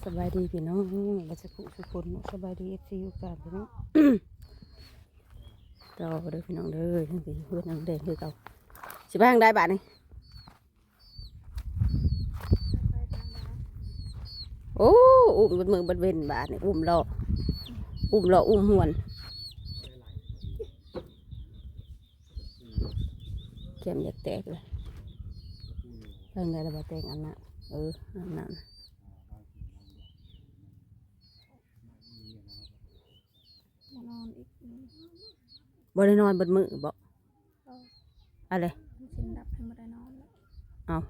ສະບາຍດີພີ່ນ້ອງ ເບິດສຸຂູສຸຄົນເນາະ ສະບາຍດີ ເອັຟຊີ ຢູ່ການພີ່ນ້ອງ ຕໍ່ເດີພີ່ນ້ອງເດີ ຍັງເປັນເພື່ອນນາງແດງຄືເກົ່າ ຊິໄປທາງໃດບາດນີ້? ໂອ້ ອຸ້ມເບິດມື້ເບິດເວັນບາດນີ້ ອຸ້ມເລາະ ອຸ້ມເລາະອຸ້ມຫວນ ແກ້ມຢາກແຕກເລີຍ ເບິ່ງໄດ້ລະບໍ່ແຕງ ອາບນ້ຳ ເອີ ອາບນ້ຳ ບໍ່ນອນອີກ ບໍ່ໄດ້ນອນເບິດມື້ບໍ? ເອີ ອາເລ ມັນຊິນດັບ ຍັງບໍ່ໄດ້ນອນເລີຍ ເອົ້າ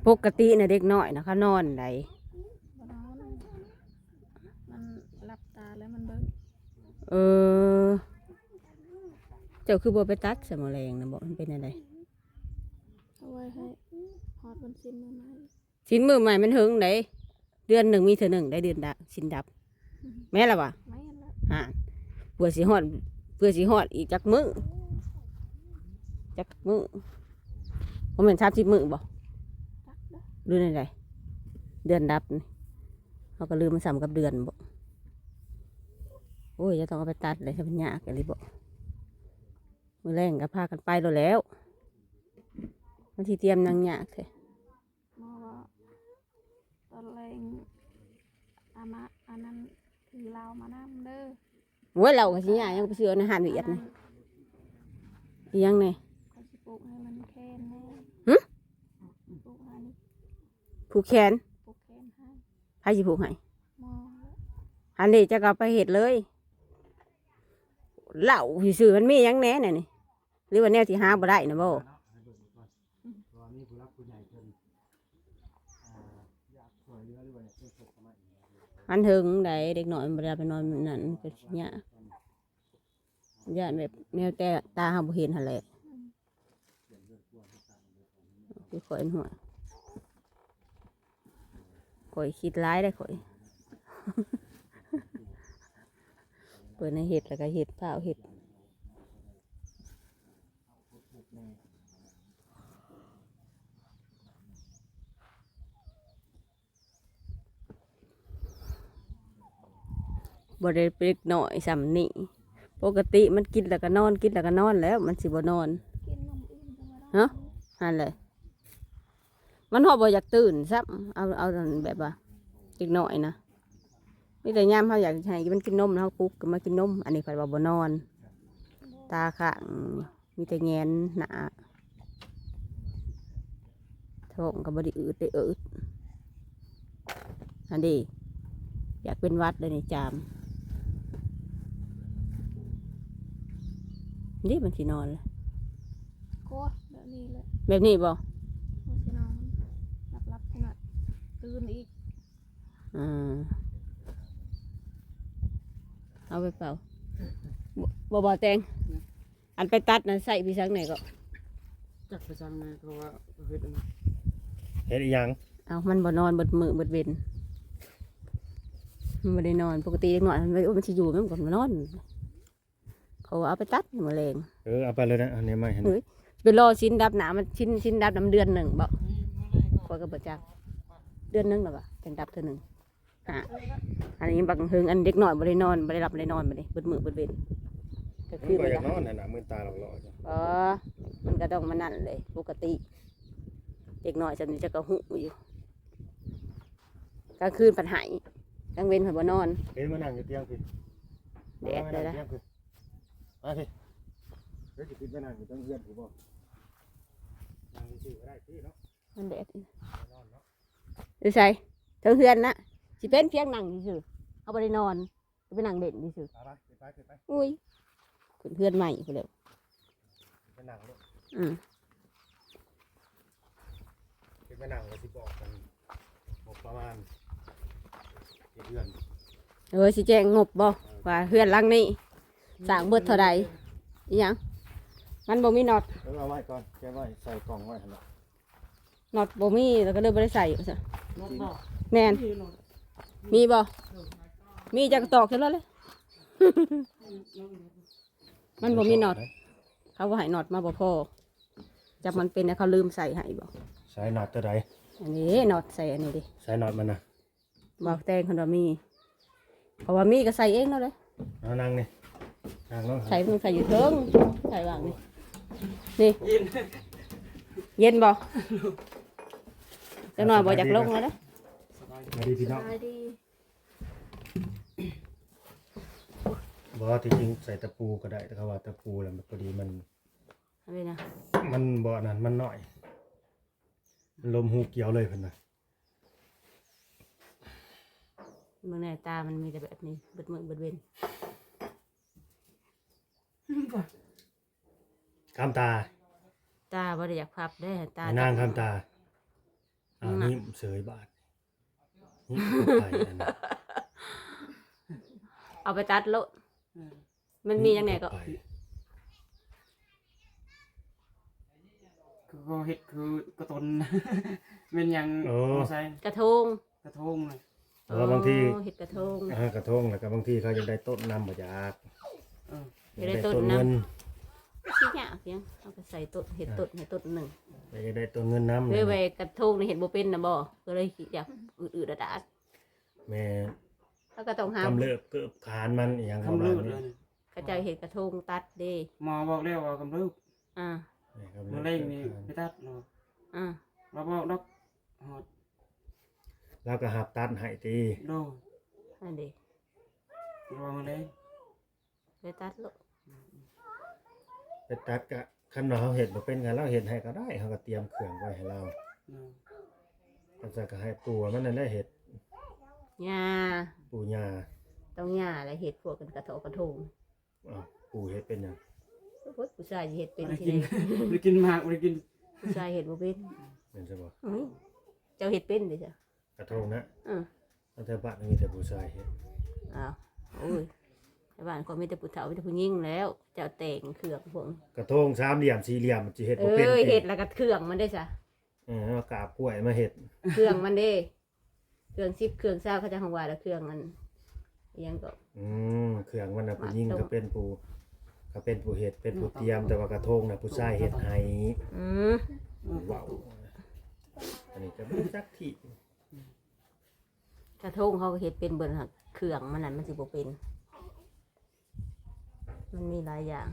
ປົກກະຕິນະ ເດັກນ້ອຍນະ ເຂົານອນໃດ ບໍ່ນອນ ມັນຫຼັບຕາແລ້ວມັນເບິ່ງ ເອີ ເຈົ້າຄືບໍ່ໄປຕັດຊະມື້ແລງນະ ບໍ່ ມັນເປັນແນວໃດ? ເອົາໄວ້ໃຫ້ຮອດວັນສິນມື້ໃໝ່ ສິນມື້ໃໝ່ມັນເຫິງໃດ ເດືອນໜຶ່ງມີເທື່ອໜຶ່ງໃດ ເດືອນດະ ສິນດັບ ອືມ ແມ່ນລະຫວາ? ແມ່ນລະ ຫາ ເພື່ອຊິຮອດ ເພື່ອຊິຮອດອີກຈັກມື້ ຈັກມື້ ບໍ່ແມ່ນສາມສິບມື້ບໍ? ຈັກເດີ ຫຼືແນວໃດ ເດືອນດັບນີ້ ເຮົາກໍລືມ ມັນສ່ຳກັບເດືອນບໍ? ໂອ້ຍ ຢ່າຕ້ອງເອົາໄປຕັດເລີຍ ມັນຍາກອີ່ຫຼີບໍ? ມື້ແລງກໍພາກັນໄປໂລດແລ້ວ ມັນຊິຕຽມຫຍັງຍາກແທ້? ໝໍວ່າຕອນແລງອາມາ ອັນນັ້ນ ຖືເຫຼົ້າມານຳເດີ ໂອ້ຍ ເຫຼົ້າກໍຊິຍາກຫຍັງ ໄປຊື້ໃນຮ້ານຫວຽດນີ້ ອັນນັ້ນ ອີຫຍັງແດ່? ຂ້ອຍຊິປູກໃຫ້ມັນແຂນແດ່ ຫຶ? ປູກໃຫ້ ຜູກແຂນ ຜູກແຂນໃຫ້ ໃຜຊິຜູກໃຫ້? ໝໍ ຫັ້ນເດ ເຈົ້າກໍເອົາໄປເຮັດເລີຍ ເຫຼົ້າຊື່ໆ ມັນມີຫຍັງແດ່ນະນີ້? ຫຼືວ່າແນວທີ່ຫາບໍ່ໄດ້ນະບໍ? ມັນເຖິງໃດ ເດັກນ້ອຍມັນບໍ່ໄດ້ໄປນອນນັ້ນ ມັນກໍຊິຍາກ ຢ້ານແບບແນວແຕ່ຕາເຮົາບໍ່ເຫັນຫັ້ນແຫຼະ ຄືຂ້ອຍຫັ້ນຫົວ ຂ້ອຍຄິດຫຼາຍເດ້ຂ້ອຍ ເພິ່ນໃຫ້ເຮັດແລ້ວກໍເຮັດ ຟ້າວເຮັດ ບໍ່ໄດ້ເປັນເດັກນ້ອຍສ່ຳນີ້ ປົກກະຕິມັນກິນແລ້ວກໍນອນ ກິນແລ້ວກໍນອນແລ້ວ ມັນຊິບໍ່ນອນ ກິນນົມອີ່ມກໍບໍ່ໄດ້ ຮະ ຫັ້ນແຫຼະ ມັນຮອດບໍ່ຢາກຕື່ນຊ້ຳ ເອົາ ເອົາແບບວ່າເດັກນ້ອຍນະ ມີແຕ່ຍາມເຮົາຢາກໃຫ້ມັນກິນນົມ ເຮົາປຸກຂຶ້ນມາກິນນົມ ອັນນີ້ພັດວ່າບໍ່ນອນ ຕາຄ້າງ ມີແຕ່ແຫງນໜ້າ ທ້ອງກໍບໍ່ໄດ້ອືດໄດ້ເອີດ ຫັ້ນເດ ຢາກເປັນຫວັດແລ້ວນີ້ ຈາມ ນີ້ມັນຊິນອນລະ ໂອ້ ແບບນີ້ແຫຼະ ແບບນີ້ບໍ? ມັນຊິນອນ ຫຼັບໆ ຂະໜາດຕື່ນອີກ ອ່າ ເອົາໄປເປົ່າ ບໍ່ ບໍ່ແຕງ ອັນໄປຕັດນັ້ນໃຊ້ໄປສັງແດ່ເກາະ? ຈັກໄປສັງແດ່ ເພາະວ່າເຮັດອັນນັ້ນ ເຮັດອີ່ຫຍັງ? ເອົ້າ ມັນບໍ່ນອນເບິດມື້ເບິດເວັນ ມັນບໍ່ໄດ້ນອນ ປົກກະຕິເດັກນ້ອຍມັນ ໂອ້ຍ ມັນຊິຢູ່ ມັນກໍນອນ ເຂົາວ່າເອົາໄປຕັດມື້ແລງ ເອີ ເອົາໄປເລີຍນະ ອັນນີ້ໃໝ່ຫັ້ນ ເອີຍ ໄປລໍສິນດັບໜ້າ ມັນສິນ ສິນດັບນຳເດືອນໜຶ່ງບໍ? ຂ້ອຍກໍບໍ່ຈັກ ເດືອນໜຶ່ງແລ້ວວ່າ ຈັ່ງດັບເທື່ອໜຶ່ງ ອ່າ ອັນນີ້ບັກເຫິງ ອັນເດັກນ້ອຍບໍ່ໄດ້ນອນ ບໍ່ໄດ້ຫຼັບບໍ່ໄດ້ນອນບັດນີ້ ເບິດມື້ເບິດເວັນ ກາງຄືນມັນກໍຢາກນອນຫັ້ນນະ ມືນຕາຫຼອກໆ ເອີ ມັນກໍຕ້ອງມານັ້ນເລີຍ ປົກກະຕິ ເດັກນ້ອຍສ່ຳນີ້ເຈົ້າກໍຮູ້ຢູ່ ກາງຄືນພັດໃຫ້ ກາງເວັນພັດບໍ່ນອນ ເອີ ມານັ່ງຢູ່ຕຽງພີ້ ແດດເລີຍລະ ມາພີ້ ເດີ ຊິຂຶ້ນໄປນັ່ງຢູ່ເທິງເຮືອນພຸ້ນບໍ? ນັ່ງຊື່ໆ ກໍໄດ້ພີ້ເນາະ ມັນແດດ ຢູ່ໃສ? ເທິງເຮືອນນະ ຊິເປັນພຽງນັ່ງຊື່ໆ ເຮົາບໍ່ໄດ້ນອນ ກໍໄປນັ່ງເຫຼັ້ນຊື່ໆ ໄປໆ ຂຶ້ນໄປ ຂຶ້ນໄປ ອຸ້ຍ ຂຶ້ນເຮືອນໃໝ່ພຸ້ນແຫຼະ ໄປນັ່ງໂລດ ອືມ ຂຶ້ນໄປນັ່ງ ແລ້ວຊິບອກກັນ ງົບປະມານເຮັດເຮືອນ ເອີ ຊິແຈ້ງງົບບໍ່ ເອີ ວ່າເຮືອນຫຼັງນີ້ສ້າງເບິດເທົ່າໃດ ອີຫຍັງ ມັນບໍ່ມີນັອດ ເອີ ເອົາໄວ້ກ່ອນ ເກັບໄວ້ ໃສ່ກ່ອງໄວ້ຫັ້ນແຫຼະ ນັອດບໍ່ມີ ແລ້ວກໍເລີຍບໍ່ໄດ້ໃສ່ວ່າຊັ້ນ ນັອດບໍ່ ແມ່ນ ມີນັອດ ມີບໍ່ ເອີ ມີຈັກຕອກໃສ່ໂລດເລີຍ ມັນບໍ່ມີນັອດ ເຂົາບໍ່ໃຫ້ນັອດມາ ບໍ່ພໍ ຈັກມັນເປັນແນວເຂົາລືມໃສ່ໃຫ້ບໍ່ ໃສ່ນັອດຕົວໃດ ອັນນີ້ນັອດໃສ່ອັນນີ້ເດ້ ໃສ່ນັອດມັນນະ ບໍ່ແຕ່ງ ຄັນວ່າມີ ເພາະວ່າມີກໍໃສ່ເອງໂລດເດ້. ເອົານັ່ງນີ້ ນັ່ງລົງ ໃສ່ ໃສ່ຢູ່ເທິງ ໃສ່ວາງນີ້ ນີ້ ເຢັນ ເຢັນບໍ່? ຈັກໜ່ອຍບໍ່ຢາກລົງແລ້ວເດ້. ສະບາຍດີ ສະບາຍດີພີ່ນ້ອງ ສະບາຍດີ. ບໍ່ ທີ່ຈິງໃສ່ຕະປູກໍໄດ້ ແຕ່ເຂົາວ່າຕະປູແລ້ວມັນພໍດີ ມັນ ອັນນີ້ນະ ມັນບໍ່ອັນນັ້ນ ມັນນ້ອຍ ມັນລົມຮູກຽວເລີຍເພິ່ນວ່າ. ເບິ່ງແດ່ ຕາມັນມີແຕ່ແບບນີ້ ເບິດມື້ເບິດເວັນ. ຄຳຕາ ຕາບໍ່ໄດ້ຢາກພັບເດ້ ຕາ ນາງຄຳຕາ ອ້າວ ຍິ້ມເສີຍບາດ ຍິ້ມເຂົ້າໄປອັນນັ້ນ ເອົາໄປຕັດໂລດ. ເອີ ມັນມີຫຍັງແດ່ກໍ? ຄືເຂົາເຮັດຄືກະຕົນ ແມ່ນຫຍັງ? ໂອ້ ບໍ່ໃສ່ ກະໂທງ ກະໂທງນະ. ເອີ ບາງທີ ອໍ ເຮັດກະໂທງ ເອີ ກະໂທງ ແລ້ວກໍບາງທີເຂົາຢາກໄດ້ຕົ້ນນຳ ບໍ່ຢາກ ເອີ ຢາກໄດ້ຕົ້ນນຳ ຊິຍາກຫຍັງ ເຮົາກໍໃສ່ຕົ້ນ ເຮັດຕົ້ນໃຫ້ຕົ້ນໜຶ່ງ ແລ້ວຢາກໄດ້ຕົ້ນເງິນນຳ ເອີ ແບບກະໂທງນີ້ເຮັດບໍ່ເປັນນະບໍ່ ກໍເລີຍຢາກອືດໆດາດໆ. ແມ່ນ ເຮົາກໍຕ້ອງຫາ ກຳເລີບເກີບຄານມັນອີ່ຫຍັງປະມານນີ້ ເຂົາເຈົ້າເຮັດກະໂທງຕັດເດ້. ໝໍບອກແລ້ວວ່າກຳເລີບ ອ່າ ແມ່ນ ກຳເລີບ ມື້ແລງນີ້ ເກີບຄານ ໄປຕັດເນາະ ອ່າ ລາວບອກດອກ ຮອດ ລາວກໍຮັບຕັດໃຫ້ຕິ ໂດຍ ອັນເດ້ ລາວວ່າມື້ແລງ ໄປຕັດໂລດ ໄປຕັດກະ ຄັນວ່າເຮົາເຮັດບໍ່ເປັນກະລາວເຮັດໃຫ້ກໍໄດ້ ເຮົາກໍຕຽມເຄື່ອງໄວ້ໃຫ້ລາວ ອືມ ຄັນຊັ້ນກໍໃຫ້ປູ່ມັນນັ້ນແຫຼະເຮັດ ຍ່າ ປູ່ຍ່າ ຕ້ອງຍ່າແຫຼະເຮັດ ພວກກັນກະເທາະກະໂທງ ອ້າວ ປູ່ເຮັດເປັນຫຍັງ? ໂອ້ຍ ຜູ້ຊາຍຊິເຮັດເປັນ ບໍ່ໄດ້ກິນ ຊິໄດ້ ບໍ່ໄດ້ກິນໝາກ ບໍ່ໄດ້ກິນ ຜູ້ຊາຍເຮັດບໍ່ເປັນ ແມ່ນຊະບໍ່? ອືມ ເຈົ້າເຮັດເປັນເດ້ຊະ ກະໂທງນະ ເອີ ແຕ່ບ້ານມີແຕ່ຜູ້ຊາຍເຮັດ ອ້າວ ໂອ້ຍ ແຕ່ບ້ານຂ້ອຍມີແຕ່ຜູ້ເຖົ້າ ມີແຕ່ຜູ້ຍິງແລ້ວ ເຈົ້າແຕ່ງເຄື່ອງພວກ ກະໂທງສາມຫຼ່ຽມ ສີ່ຫຼ່ຽມ ມັນຊິເຮັດບໍ່ເປັນ ເອີ ຕິ ເຮັດແລ້ວກະເຄື່ອງມັນເດ້ຊະ ເອີ ເອົາກາບກ້ວຍມາເຮັດ ເຄື່ອງມັນເດ້ ເຄື່ອງສິບເຄື່ອງຊາວ ເຂົາເຈົ້າຮ້ອງວ່າລະເຄື່ອງອັນ ອີ່ຫຍັງກໍ ອືມ ເຄື່ອງມັນນະ ຜູ້ຍິງກໍເປັນຜູ້ ກໍເປັນຜູ້ເຮັດ ເປັນຜູ້ຕຽມ ແຕ່ວ່າກະໂທງນະ ຜູ້ຊາຍເຮັດໃຫ້ ອືມ ເວົ້າ ອັນນີ້ກໍບໍ່ຈັກທີ່ ກະໂທງເຮົາກໍເຮັດເປັນເບິດ ຫາກເຄື່ອງມັນນັ້ນມັນຊິບໍ່ເປັນ ມັນມີຫຼາຍຢ່າງ.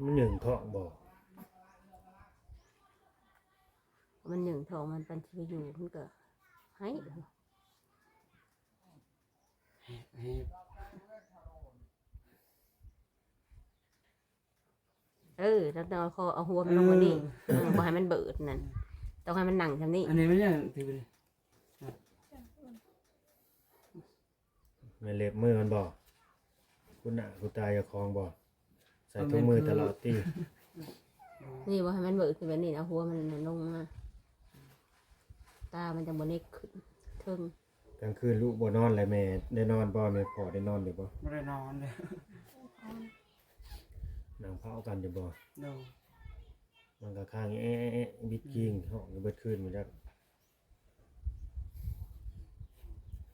ມັນຫຍຸ້ງທ້ອງບໍ່? ມັນຫຍຸ້ງທ້ອງ ມັນປັນຊິໄປຢູ່ ມັນກໍໄຫ້. ເອີ ຕ້ອງເອົາຄໍ ເອົາຫົວມັນລົງມານີ້ ເອີ ເອີ ບໍ່ໃຫ້ມັນເບີດນັ້ນ ຕ້ອງໃຫ້ມັນນັ່ງຊ່ຳນີ້ ອັນນີ້ມັນຍັງຖື ແມ່ນເລັບມືມັນບໍ່? ຄຸນໜ້າຄຸນຕາເຈົ້າຂອງບໍ່? ໃສ່ຖົງມືຕະຫຼອດຕິ? ນີ້ບໍ່ໃຫ້ມັນເບີດຂຶ້ນແບບນີ້ ເອົາຫົວມັນລົງມາ ຕາມັນຈັ່ງບໍ່ເນັກຂຶ້ນເທິງ. ກາງຄືນລູກບໍ່ນອນແລ້ວ ແມ່ໄດ້ນອນບໍ່? ແມ່ພໍ່ໄດ້ນອນຢູ່ບໍ່? ບໍ່ໄດ້ນອນເດ້. ນັ່ງເຝົ້າກັນຢູ່ບໍ່? ໂດຍ. ມັນກໍຄ້າງແອະໆ ບິດກິ້ງ ຮ້ອງຢູ່ເບິດຄືນບໍ່ຈັກ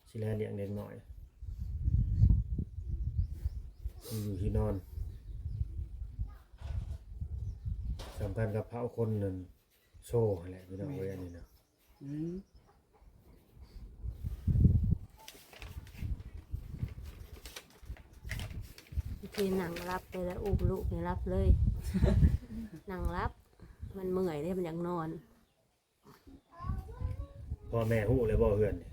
ຊິແລລ້ຽງເດັກນ້ອຍ ຢູ່ທີ່ນອນ ສຳຄັນກັບເຜົ່າຄົນນັ້ນ ໂຊຫັ້ນແຫຼະພີ່ນ້ອງເອີຍ ອັນນີ້ນະ ອືມ ວິທີນັ່ງຫຼັບໄປແລ້ວ ອຸ້ມລູກນີ້ຫຼັບເລີຍ ນັ່ງຫຼັບ ມັນເມື່ອຍເດ້ ມັນຢາກນອນ. ພໍ່ແມ່ຮູ້ແລ້ວບໍ່ເຮືອນນີ້?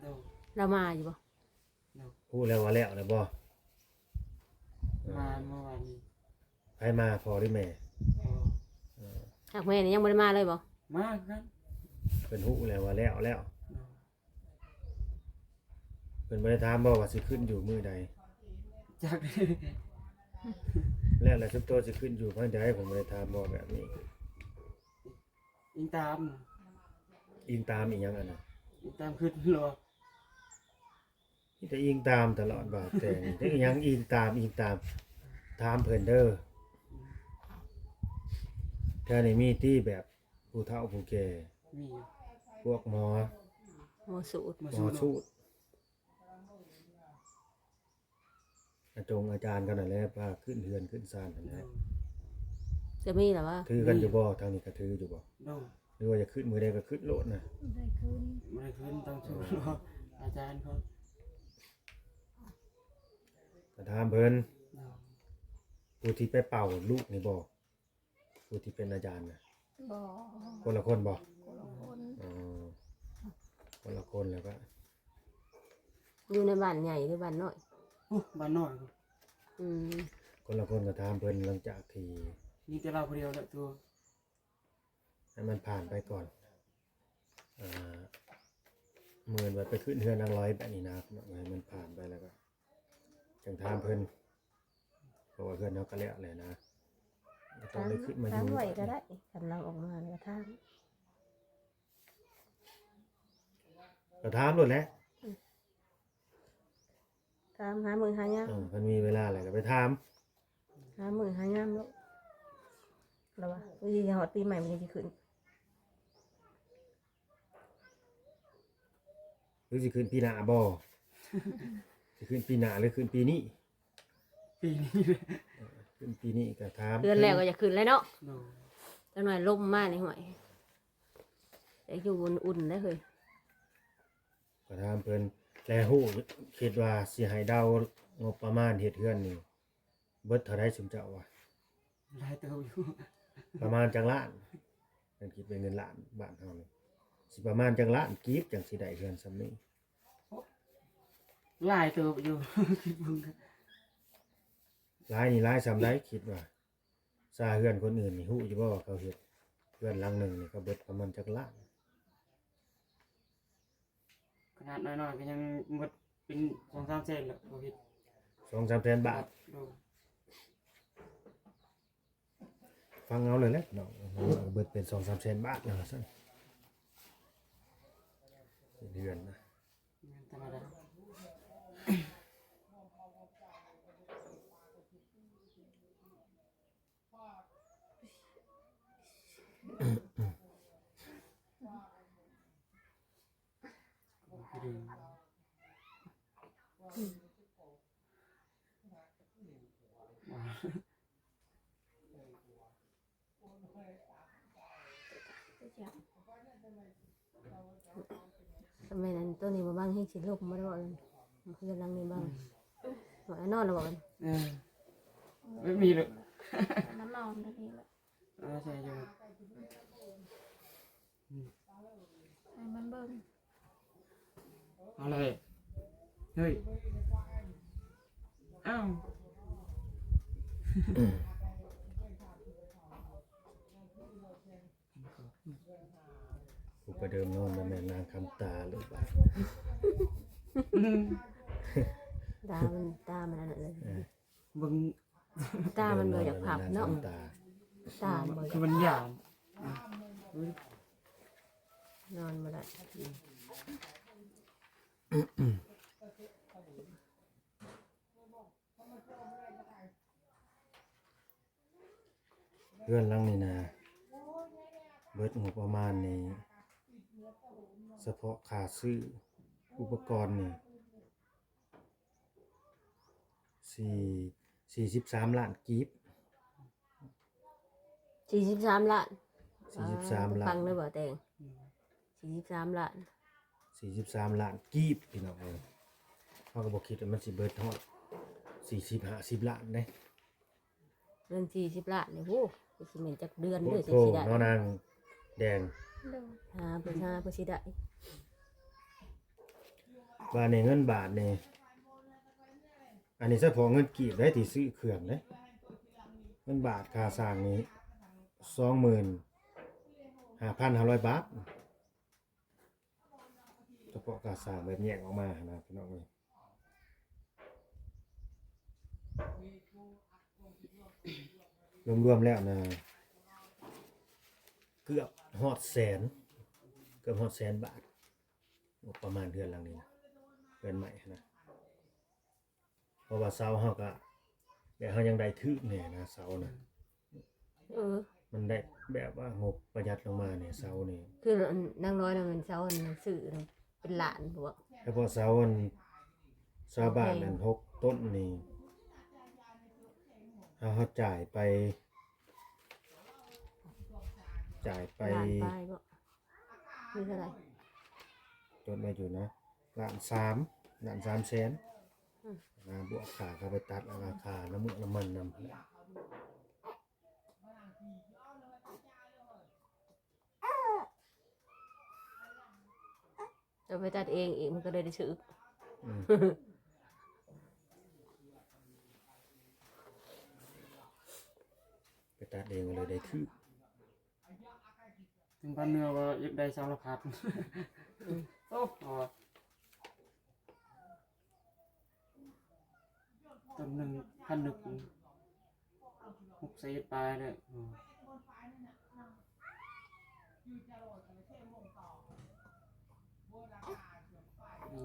ໂດຍ. ລາວມາຢູ່ບໍ່? ໂດຍ. ຮູ້ແລ້ວວ່າແລ້ວແລ້ວບໍ່? ມາເມື່ອວານນີ້. ໃຜມາ ພໍ່ຫຼືແມ່? ພໍ່. ເອີ ຫາກແມ່ນີ້ຍັງບໍ່ໄດ້ມາເລີຍບໍ່? ມາຄືກັນ. ເພິ່ນຮູ້ແລ້ວວ່າແລ້ວແລ້ວ. ໂດຍ. ເພິ່ນບໍ່ໄດ້ຖາມບໍ່ວ່າຊິຂຶ້ນຢູ່ມື້ໃດ? ຈັກ. ແລ້ວ ແລ້ວສຸດໂຕຊິຂຶ້ນຢູ່ມື້ໃດ ເພິ່ນບໍ່ໄດ້ຖາມບໍ່ແບບນີ້? ອີງຕາມ. ອີງຕາມອີ່ຫຍັງອັນນັ້ນ? ອີງຕາມຄືດໂລດ. ມີແຕ່ອີງຕາມຕະຫຼອດ ບ່າວແຕ່ງ ຈັກອີ່ຫຍັງອີງຕາມ ອີງຕາມ. ຖາມເພິ່ນເດີ ແຖວນີ້ມີຕິແບບຜູ້ເຖົ້າຜູ້ແກ່? ມີ. ພວກໝໍ? ໝໍສູດ ໝໍສູດ ໝໍສູດ ອາຈົງອາຈານເຂົານັ້ນແຫຼະ ພາຂຶ້ນເຮືອນຂຶ້ນຊານຫັ້ນແຫຼະ. ຈະມີລະວະ? ຖືກັນຢູ່ບໍ່? ທາງນີ້ກະຖືຢູ່ບໍ່? ໂດຍ. ຫຼືວ່າຢາກຂຶ້ນມື້ໃດກະຂຶ້ນໂລດນະ? ບໍ່ໄດ້ຂຶ້ນ ບໍ່ໄດ້ຂຶ້ນ ຕ້ອງຖື ອາຈານເຂົາ. ກະຖາມເພິ່ນ ໂດຍ. ຜູ້ທີ່ໄປເປົ່າລູກນີ້ບໍ່? ຜູ້ທີ່ເປັນອາຈານນະ? ບໍ່. ຄົນລະຄົນບໍ່? ຄົນລະຄົນ. ອໍ ຄົນລະຄົນແລ້ວກະ ຢູ່ໃນບ້ານໃຫຍ່ຫຼືບ້ານນ້ອຍ? ໂອ້ ບ້ານນ້ອຍ. ອືມ ຄົນລະຄົນກະຖາມເພິ່ນ ຫຼັງຈາກທີ່ ມີແຕ່ລາວຜູ້ດຽວແຫຼະຕົວະ ໃຫ້ມັນຜ່ານໄປກ່ອນ ເອີ ມື້ແບບໄປຂຶ້ນເຮືອນນາງລອຍແບບນີ້ນະ ໃຫ້ມັນຜ່ານໄປແລ້ວກະ ຈັ່ງຖາມເພິ່ນ ເພາະວ່າເຮືອນເຮົາກະແລ້ວແຫຼະນະ ກະຕ້ອງໄດ້ຂຶ້ນມາຢູ່ ຖາມໄວ້ກະໄດ້ ຄັນລາວອອກມາກະຖາມ ກະຖາມໂລດແຫຼະ ອືມ ຖາມຫາມື້ຫາຍາມ ເອີ ຄັນມີເວລາແລ້ວກະໄປຖາມ ຫາມື້ຫາຍາມໂລດ ລະວ່າ ອຸ້ຍ ຮອດປີໃໝ່ມັນຈັ່ງຊິຂຶ້ນ. ຫຼືຊິຂຶ້ນປີໜ້າບໍ່? ຊິຂຶ້ນປີໜ້າຫຼືຂຶ້ນປີນີ້? ປີນີ້ແຫຼະ ເອີ ຂຶ້ນປີນີ້ກະຖາມ ເດືອນແລ້ວກະຢາກຂຶ້ນແລ້ວເນາະ. ໂດຍ. ຈັກໜ້ອຍລົມມານີ້ ຫ້ວຍ ຢາກຢູ່ອຸ່ນໆ ເດ້ເຮີ້ຍ. ກະຖາມເພິ່ນ ແລະ ຮູ້ ຄິດວ່າຊິໃຫ້ເດົາງົບປະມານເຮັດເຮືອນນີ້ ເບິດເທົ່າໃດຊຸມເຈົ້າວ່າ? ຫຼາຍເຕີບຢູ່. ປະມານຈັກລ້ານ? ຄັນຄິດເປັນເງິນລ້ານບ້ານເຮົານີ້ ຊິປະມານຈັກລ້ານກີບຈັ່ງຊິໄດ້ເຮືອນສ່ຳນີ້? ໂອ້ ຫຼາຍເຕີບຢູ່ ຄິດເບິ່ງ. ຫຼາຍນີ້ຫຼາຍສ່ຳໃດ ຄິດວ່າ? ຊາເຮືອນຄົນອື່ນນີ້ ຮູ້ຢູ່ບໍ່ວ່າເຂົາເຮັດເຮືອນຫຼັງໜຶ່ງນີ້ ເຂົາເບິດປະມານຈັກລ້ານ? ຂະໜາດນ້ອຍໆ ກະຍັງໝົດເປັນສອງສາມແສນແລ້ວ ເຂົາເຮັດ ສອງສາມແສນບາດ. ໂດຍ. ຟັງເອົາເລີຍແຫຼະເນາະ ເບິດເປັນສອງສາມແສນບາດ ວ່າຊັ້ນ ເປັນເຮືອນນະ. ແມ່ນ ທຳມະດາ. ແມ່ນອັນໂຕນີ້ບໍ່ບັງ ແຮງຊິລົມບໍ່ໄດ້ເວົ້າ ເຮືອນຫຼັງນີ້ບັງ. ອືມ ວ່ານອນແລ້ວບໍ່? ເອີ ແບບນີ້ເລີຍ ມານອນແບບນີ້ແຫຼະ. ເອີ ໃສ່ຢູ່ ອືມ ໃຫ້ມັນເບິ່ງ. ເອົາເລີຍ ເຮີ້ຍ ອ້າວ ຜູ້ປະເດີມນອນບໍ່ແມ່ນນາງຄຳຕາ ຫຼືວ່າ ຕາມັນ ຕາມັນອັນນັ້ນ ເອີ ເບິ່ງ ຕາມັນບໍ່ຢາກພັບເນາະ ຕາ ຕາມັນບໍ່ຢາກ ຄືມັນຢ້ານ ນອນບໍ່ໄດ້. ເຮືອນຫຼັງນີ້ນະ ເບິດງົບປະມານນີ້ ສະເພາະຄ່າຊື້ອຸປະກອນນີ້ ສີ່ ສີ່ສິບສາມລ້ານກີບ. ສີ່ສິບສາມລ້ານ ສີ່ສິບສາມລ້ານ ຟັງເດີບໍ່ແຕງ ອືມ ສີ່ສິບສາມລ້ານ ສີ່ສິບສາມລ້ານກີບ ພີ່ນ້ອງເອີຍ. ເຮົາກະບໍ່ຄິດວ່າມັນຊິເບິດຮອດສີ່ສິບ ຫ້າສິບລ້ານເດ້. ເງິນສີ່ສິບລ້ານນີ້ ໂຫ ຄືຊິແມ່ນຈັກເດືອນເດີ ໂພດໂພ ຈັ່ງຊິໄດ້ເນາະ ນາງແດງ. ໂດຍ. ຫາເພິ່ນ ຫາເພິ່ນຊິໄດ້ ບາດນີ້ເງິນບາດນີ້ ອັນນີ້ສະເພາະເງິນກີບເດ້ ທີ່ຊື້ເຄື່ອງເດ້. ເງິນບາດຄ່າສ້າງນີ້ ສອງໝື່ນຫ້າພັນຫ້າຮ້ອຍບາດ. ສະເພາະຄ່າສ້າງແບບແຍກອອກມາຫັ້ນນະ ພີ່ນ້ອງເອີຍ. ລວມໆແລ້ວນະ ເກືອບຮອດແສນ ເກືອບຮອດແສນບາດ ງົບປະມານເຮືອນຫຼັງນີ້ນະ ເຮືອນໃໝ່ຫັ້ນນະ. ເພາະວ່າເສົາເຮົາກະ ແບບເຮົາຍັງໄດ້ຖືກແດ່ນະ ເສົານະ. ເອີ ມັນໄດ້ແບບວ່າງົບປະຢັດລົງມາແດ່ ເສົານີ້. ຄືອັນນາງນ້ອຍນະ ແມ່ນເສົາອັນຊື້ນະ ປັນລ້ານບໍ່? ສະເພາະເສົາອັນ ເສົາບ້ານນັ້ນ ຫົກຕົ້ນນີ້ ເຮົາ ເຮົາຈ່າຍໄປ ຈ່າຍໄປ ລ້ານປາຍບໍ່? ມີເທົ່າໃດ? ຈົດໄວ້ຢູ່ນະ ລ້ານສາມ ລ້ານສາມແສນ ອືມ ອ່າ ບວກຄ່າເຂົ້າໄປຕັດ ແລ້ວກໍຄ່ານ້ຳມັນນຳ. ເອົາໄປຕັດເອງອີກ ມັນກໍເລີຍໄດ້ຖືກ ອືມ ໄປຕັດເອງກໍເລີຍໄດ້ຖືກ ເຖິງພັນເນື້ອວ່າຢາກໄດ້ສາລະພັດ ອືມ ໂອ້ ເອົາວ່າ ຕົ້ນໜຶ່ງ ພັນໜຶ່ງ ຫົກແສນປາຍເດ້ ອືມ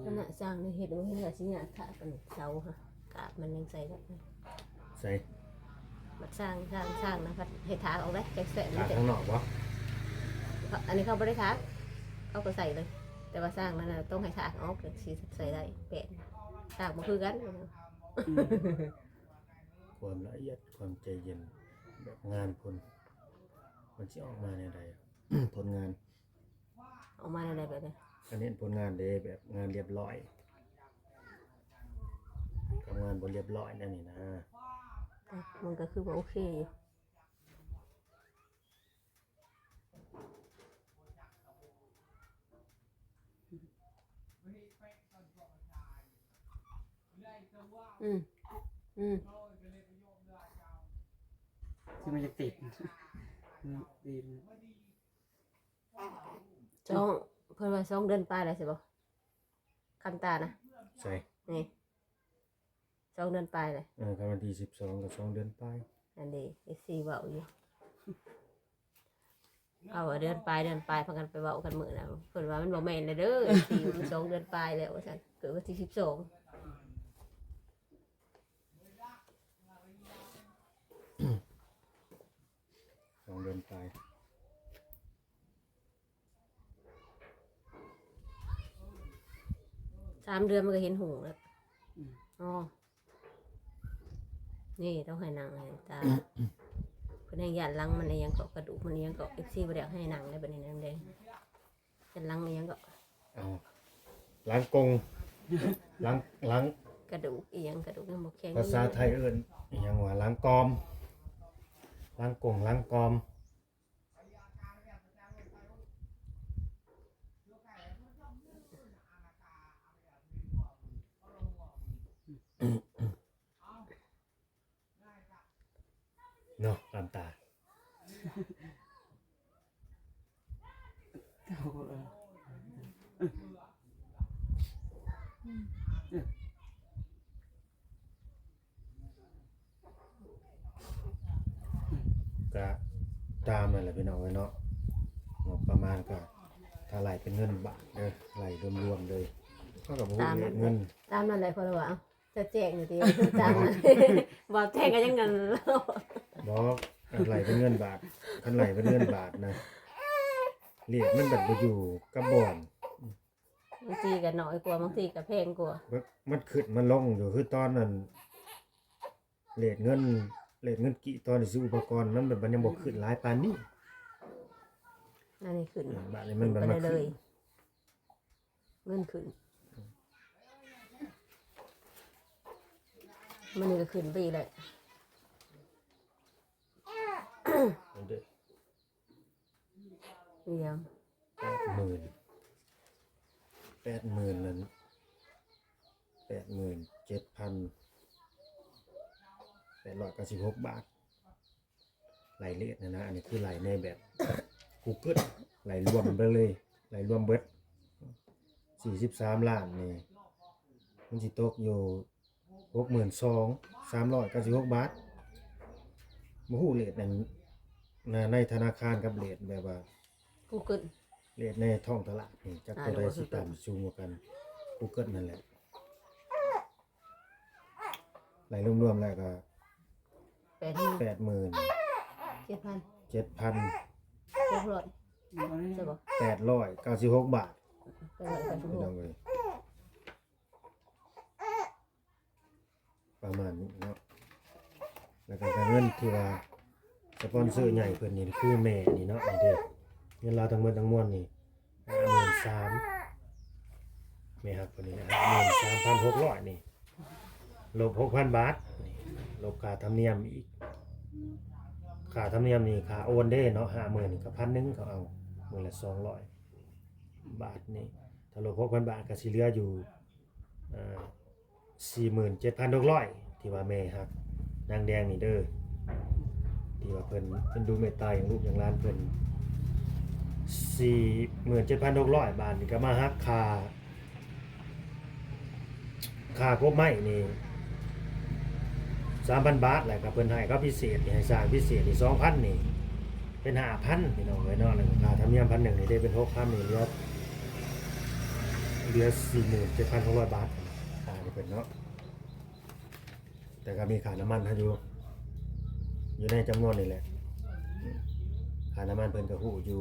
ຂະໜາດຊ່າງນີ້ເຮັດບໍ່ເຫັນວ່າຊິຍາກຖາກອັນເສົາຫັ້ນ ກາບມັນຍັງໃສ່ໄດ້ ໃສ່ ບັດຊ່າງ ຊ່າງ ຊ່າງນະ ພັດໃຫ້ຖາກອອກເດ້ ຈັກແສນ ຖາກຂ້າງນອກບໍ່? ອັນນີ້ເຂົາບໍ່ໄດ້ຖາກ ເຂົາກໍໃສ່ເລີຍ ແຕ່ວ່າຊ່າງນັ້ນນະ ຕ້ອງໃຫ້ຖາກອອກ ຈັ່ງຊິໃສ່ໄດ້ ແປະ ຖາກບໍ່ຄືກັນ ອືມ ຄວາມລະອຽດ ຄວາມໃຈເຢັນ ແບບງານເພິ່ນ ມັນຊິອອກມາແນວໃດ ຜົນງານ ອອກມາແນວໃດແບບນີ້? ອັນນີ້ຜົນງານເດ້ ແບບງານລຽບລ້ອຍ ກັບງານບໍ່ລຽບລ້ອຍແນວນີ້ນະ ມັນກໍຄືວ່າໂອເຄຢູ່. ອືມ ອືມ ຄືມັນຈະຕິດ ຕິດ ສອງ ເພິ່ນວ່າສອງເດືອນປາຍແລ້ວ ໃຊ່ບໍ່? ຄຳຕານະ ໃສ່ ນີ້ ສອງເດືອນປາຍແລ້ວ ເອີ ຄັນວັນທີສິບສອງກໍສອງເດືອນປາຍ ອັນນີ້ ເອັຟຊີ ເວົ້າຢູ່ ເອົາວ່າເດືອນປາຍ ເດືອນປາຍ ພາກັນໄປເວົ້າກັນມື້ນັ້ນ ເພິ່ນວ່າມັນບໍ່ແມ່ນແລ້ວເດີ ເອັຟຊີ ມັນສອງເດືອນປາຍແລ້ວວ່າຊັ້ນ ເກີດວັນທີສິບສອງ ສອງເດືອນປາຍ. ສາມເດືອນມັນກໍເຫັນຫຸ່ງແລ້ວ ອືມ ອໍ ນີ້ຕ້ອງໃຫ້ນັ່ງໃຫ້ຕາ ເພິ່ນແຮ່ງຢ້ານຫຼັງມັນອີ່ຫຍັງເກາະ ກະດູກມັນອີ່ຫຍັງເກາະ ເອັຟຊີ ບໍ່ໄດ້ໃຫ້ນັ່ງໄດ້ບັດນີ້ນະ ແດງ ເປັນຫຼັງອີ່ຫຍັງເກາະ ເອົາ ຫຼັງກົງ ຫຼັງ ຫຼັງ ກະດູກອີ່ຫຍັງ ກະດູກຍັງບໍ່ແຂງ ພາສາໄທເອີ້ນອີ່ຫຍັງວ່າ ຫຼັງກອມ ຫຼັງກົງ ຫຼັງກອມ. ເນາະ ຕາມຕາ ກະຕາມນັ້ນແຫຼະພີ່ນ້ອງເອີຍເນາະ ງົບປະມານກະ ຖ້າໄລ່ເປັນເງິນບາດເດີ ໄລ່ລວມໆເລີຍ ເຮົາກະບໍ່ຮູ້ເລດເງິນ ຕາມນັ້ນແຫຼະ ເພາະວ່າ ຈະແຈ້ງຢູ່ຕິ ຕາມນັ້ນ ເວົ້າແຈ້ງກໍຍັງນັ້ນ ບໍ່ ຄັນໄລ່ເປັນເງິນບາດ ຄັນໄລ່ເປັນເງິນບາດນະ ເລດມັນບັດບໍ່ຢູ່ກັບບ່ອນ ບາງທີກໍນ້ອຍກວ່າ ບາງທີກໍແພງກວ່າ ມັນ ມັນຂຶ້ນມັນລົງຢູ່ ຄືຕອນນັ້ນ ເລດເງິນ ເລດເງິນກີບຕອນທີ່ຊື້ອຸປະກອນ ມັນແບບມັນຍັງບໍ່ຂຶ້ນຫຼາຍປານນີ້ ອັນນີ້ຂຶ້ນ ບາດນີ້ມັນ ມັນມາຂຶ້ນ ເງິນຂຶ້ນ ມັນນີ້ກໍຂຶ້ນໄປອີກແຫຼະ ອັນເດ ອີຫຍັງ ແປດໝື່ນ ແປດໝື່ນນັ້ນ ແປດໝື່ນເຈັດພັນແປດຮ້ອຍເກົ້າສິບຫົກບາດ ໄລ່ເລດຫັ້ນນະ ອັນນີ້ຄືໄລ່ໃນແບບ Google ໄລ່ລວມໄປເລີຍ ໄລ່ລວມເບິດ ສີ່ສິບສາມລ້ານນີ້ ມັນຊິຕົກຢູ່ ຫົກໝື່ນສອງ ສາມຮ້ອຍເກົ້າສິບຫົກບາດ ບໍ່ຮູ້ເລດນັ້ນ ໃນທະນາຄານກັບເລດແບບວ່າ Google ເລດໃນທ້ອງຕະຫຼາດນີ້ ຈັກໂຕໃດຊິຕ່ຳສູງກວ່າກັນ Google ນັ້ນແຫຼະ ໄລ່ລວມໆແລ້ວກໍ ແປດໝື່ນ ແປດໝື່ນ ເຈັດພັນ ເຈັດພັນ ຫົກຮ້ອຍ ໃຊ່ບໍ່ ແປດຮ້ອຍເກົ້າສິບຫົກບາດ ໄປໄຫວ້ກັນທຸກຄົນ ພີ່ນ້ອງເອີຍ ປະມານນີ້ເນາະ. ແລ້ວກໍເງິນທີ່ວ່າສະປອນເຊີໃຫຍ່ເພິ່ນນີ້ ຄືແມ່ນີ້ເນາະ ນີ້ເດ້ ເງິນລາວທັງໝົດທັງມວນນີ້ ຫ້າໝື່ນສາມ ແມ່ຮັກເພິ່ນນີ້ ຫ້າໝື່ນສາມພັນຫົກຮ້ອຍນີ້ ລົບຫົກພັນບາດນີ້ ລົບຄ່າທຳນຽມອີກ ຄ່າທຳນຽມນີ້ ຄ່າໂອນເດ້ເນາະ ຫ້າໝື່ນນີ້ກໍພັນໜຶ່ງ ເຂົາເອົາມື້ລະສອງຮ້ອຍບາດນີ້ ຖ້າລົບຫົກພັນບາດກໍຊິເຫຼືອຢູ່ ເອີ ສີ່ໝື່ນເຈັດພັນຫົກຮ້ອຍ ທີ່ວ່າແມ່ຮັກນາງແດງນີ້ເດີ ທີ່ວ່າເພິ່ນ ເພິ່ນດູເມດຕາຫຍັງລູກຫຍັງຫຼານເພິ່ນ ສີ່ໝື່ນເຈັດພັນຫົກຮ້ອຍ ບາດນີ້ກໍມາຫັກຄ່າ ຄ່າກົບໄມ້ນີ້ສາມພັນບາດ ແລ້ວກໍເພິ່ນໃຫ້ເຂົາພິເສດນີ້ ໃຫ້ສ້າງພິເສດນີ້ສອງພັນນີ້ ເປັນຫ້າພັນ ພີ່ນ້ອງເອີຍເນາະ ແລ້ວກໍຄ່າທຳນຽມພັນໜຶ່ງນີ້ເດ້ ເປັນຫົກພັນນີ້ ເຫຼືອ ເຫຼືອສີ່ໝື່ນເຈັດພັນຫົກຮ້ອຍບາດ ຄ່າໃຫ້ເພິ່ນເນາະ ແຕ່ກໍມີຄ່ານ້ຳມັນໃຫ້ຢູ່ ຢູ່ໃນຈຳນວນນີ້ແຫຼະ ອືມ ຄ່ານ້ຳມັນເພິ່ນກໍຮູ້ຢູ່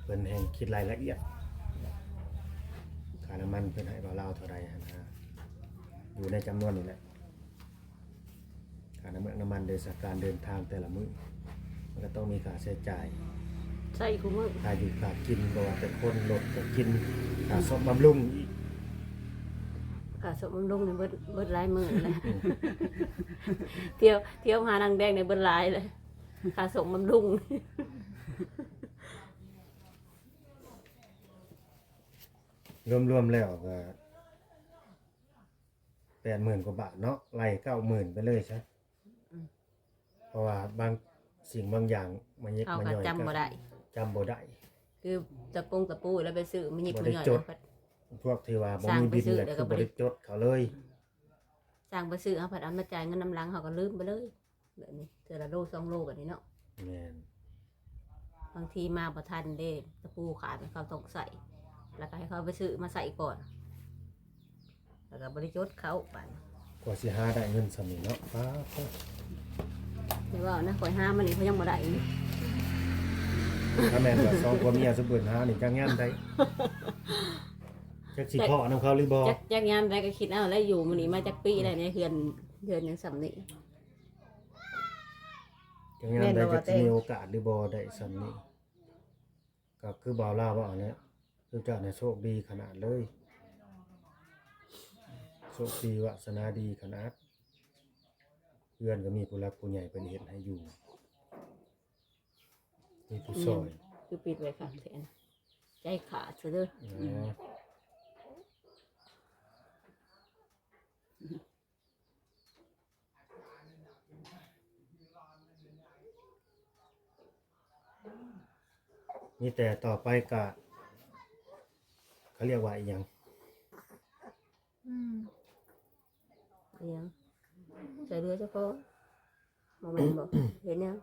ເພິ່ນແຮ່ງຄິດລາຍລະອຽດ ຄ່ານ້ຳມັນເພິ່ນໃຫ້ບ່າວລາວເທົ່າໃດຫັ້ນນະ ຢູ່ໃນຈຳນວນນີ້ແຫຼະ. ຄ່ານ້ຳເມືອກນ້ຳມັນເດີ ສະ ການເດີນທາງແຕ່ລະມື້ ມັນກໍຕ້ອງມີຄ່າໃຊ້ຈ່າຍ ໃຊ້ຄູ່ມື້ ຄ່າຢູ່ຄ່າກິນ ບໍ່ວ່າແຕ່ຄົນ ລົດກໍກິນ ຄ່າສ້ອມບຳລຸງອີກ ຄ່າສ້ອມບຳລຸງນີ້ເບິດ ເບິດຫຼາຍມື້ແລ້ວ ອືມ ທ່ຽວ ທ່ຽວຫານາງແດງນີ້ເບິດຫຼາຍເລີຍ ຄ່າສ້ອມບຳລຸງ ລວມໆແລ້ວກໍ ແປດໝື່ນກວ່າບາດເນາະ ໄລ່ເກົ້າໝື່ນໄປເລີຍຊະ ອືມ ເພາະວ່າບາງສິ່ງບາງຢ່າງມາເຍ- ເຮົາກໍ ມາຍ່ອຍ ຈຳບໍ່ໄດ້ ຈຳບໍ່ໄດ້ ຄືຕະປົງຕະປູແລ້ວໄປຊື້ມາຍິບມາຍ່ອຍ ບໍ່ໄດ້ຈົດ ແລ້ວພັດ ພວກທີ່ວ່າບໍ່ມີບິນ ສ້າງໄປຊື້ ແລ້ວກໍບໍ່ໄດ້ຈົດເຂົາເລີຍ ອືມ ສ້າງໄປຊື້ ເຮົາພັດເອົາມາຈ່າຍເງິນນຳຫຼັງ ເຮົາກໍລືມໄປເລີຍ ແບບນີ້ ເທື່ອລະໂລສອງໂລ ແບບນີ້ເນາະ ແມ່ນ ບາງທີມາບໍ່ທັນເດ້ ຕະປູຂາດ ເຂົາຕ້ອງໃຊ້ ແລ້ວກໍໃຫ້ເຂົາໄປຊື້ມາໃສ່ກ່ອນ ແລ້ວກໍບໍ່ໄດ້ຈົດເຂົ້າໄປ ກວ່າຊິຫາໄດ້ເງິນສ່ຳນີ້ເນາະ ປ້າດໂທ້ ຢ່າເວົ້ານະ ຂ້ອຍຫາມານີ້ຂ້ອຍຍັງບໍ່ໄດ້ຢູ່ ຖ້າແມ່ນວ່າສອງຜົວເມຍຊຸມເພິ່ນຫານີ້ ຈັກຍາມໃດ ຈັກຊິພໍ້ນຳເຂົາຫຼືບໍ່ ຈັກ ຈັກຍາມໃດກໍຄິດເອົາແຫຼະ ຢູ່ມື້ນີ້ມາຈັກປີແລ້ວ ໃນເຮືອນ ເຮືອນຫຍັງສ່ຳນີ້ ຈັກຍາມໃດ ແມ່ນບໍ່ ຈັກຊິມີໂອກາດຫຼືບໍ່ໄດ້ສ່ຳນີ້ ກໍຄືບ່າວລາວເວົ້າຫັ້ນແຫຼະ ຄືເຈົ້ານະໂຊກດີຂະໜາດເລີຍ ໂຊກດີວາສະໜາດີຂະໜາດ ເຮືອນກໍມີຜູ້ຫຼັກຜູ້ໃຫຍ່ເພິ່ນເຮັດໃຫ້ຢູ່ ມີຜູ້ຊ່ອຍ ແມ່ນ ຄືປິດໄວ້ຄັກແທ້ ໃຈຂາດຊະເດີ ອືມ ມີແຕ່ຕໍ່ໄປກະ ເຂົາຮຽກວ່າອີ່ຫຍັງ? ອືມ ອີ່ຫຍັງ? ຊ່ວຍເຫຼືອເຈົ້າຂອງ ບໍ່ແມ່ນບໍ? ເຮັດຫຍັງ?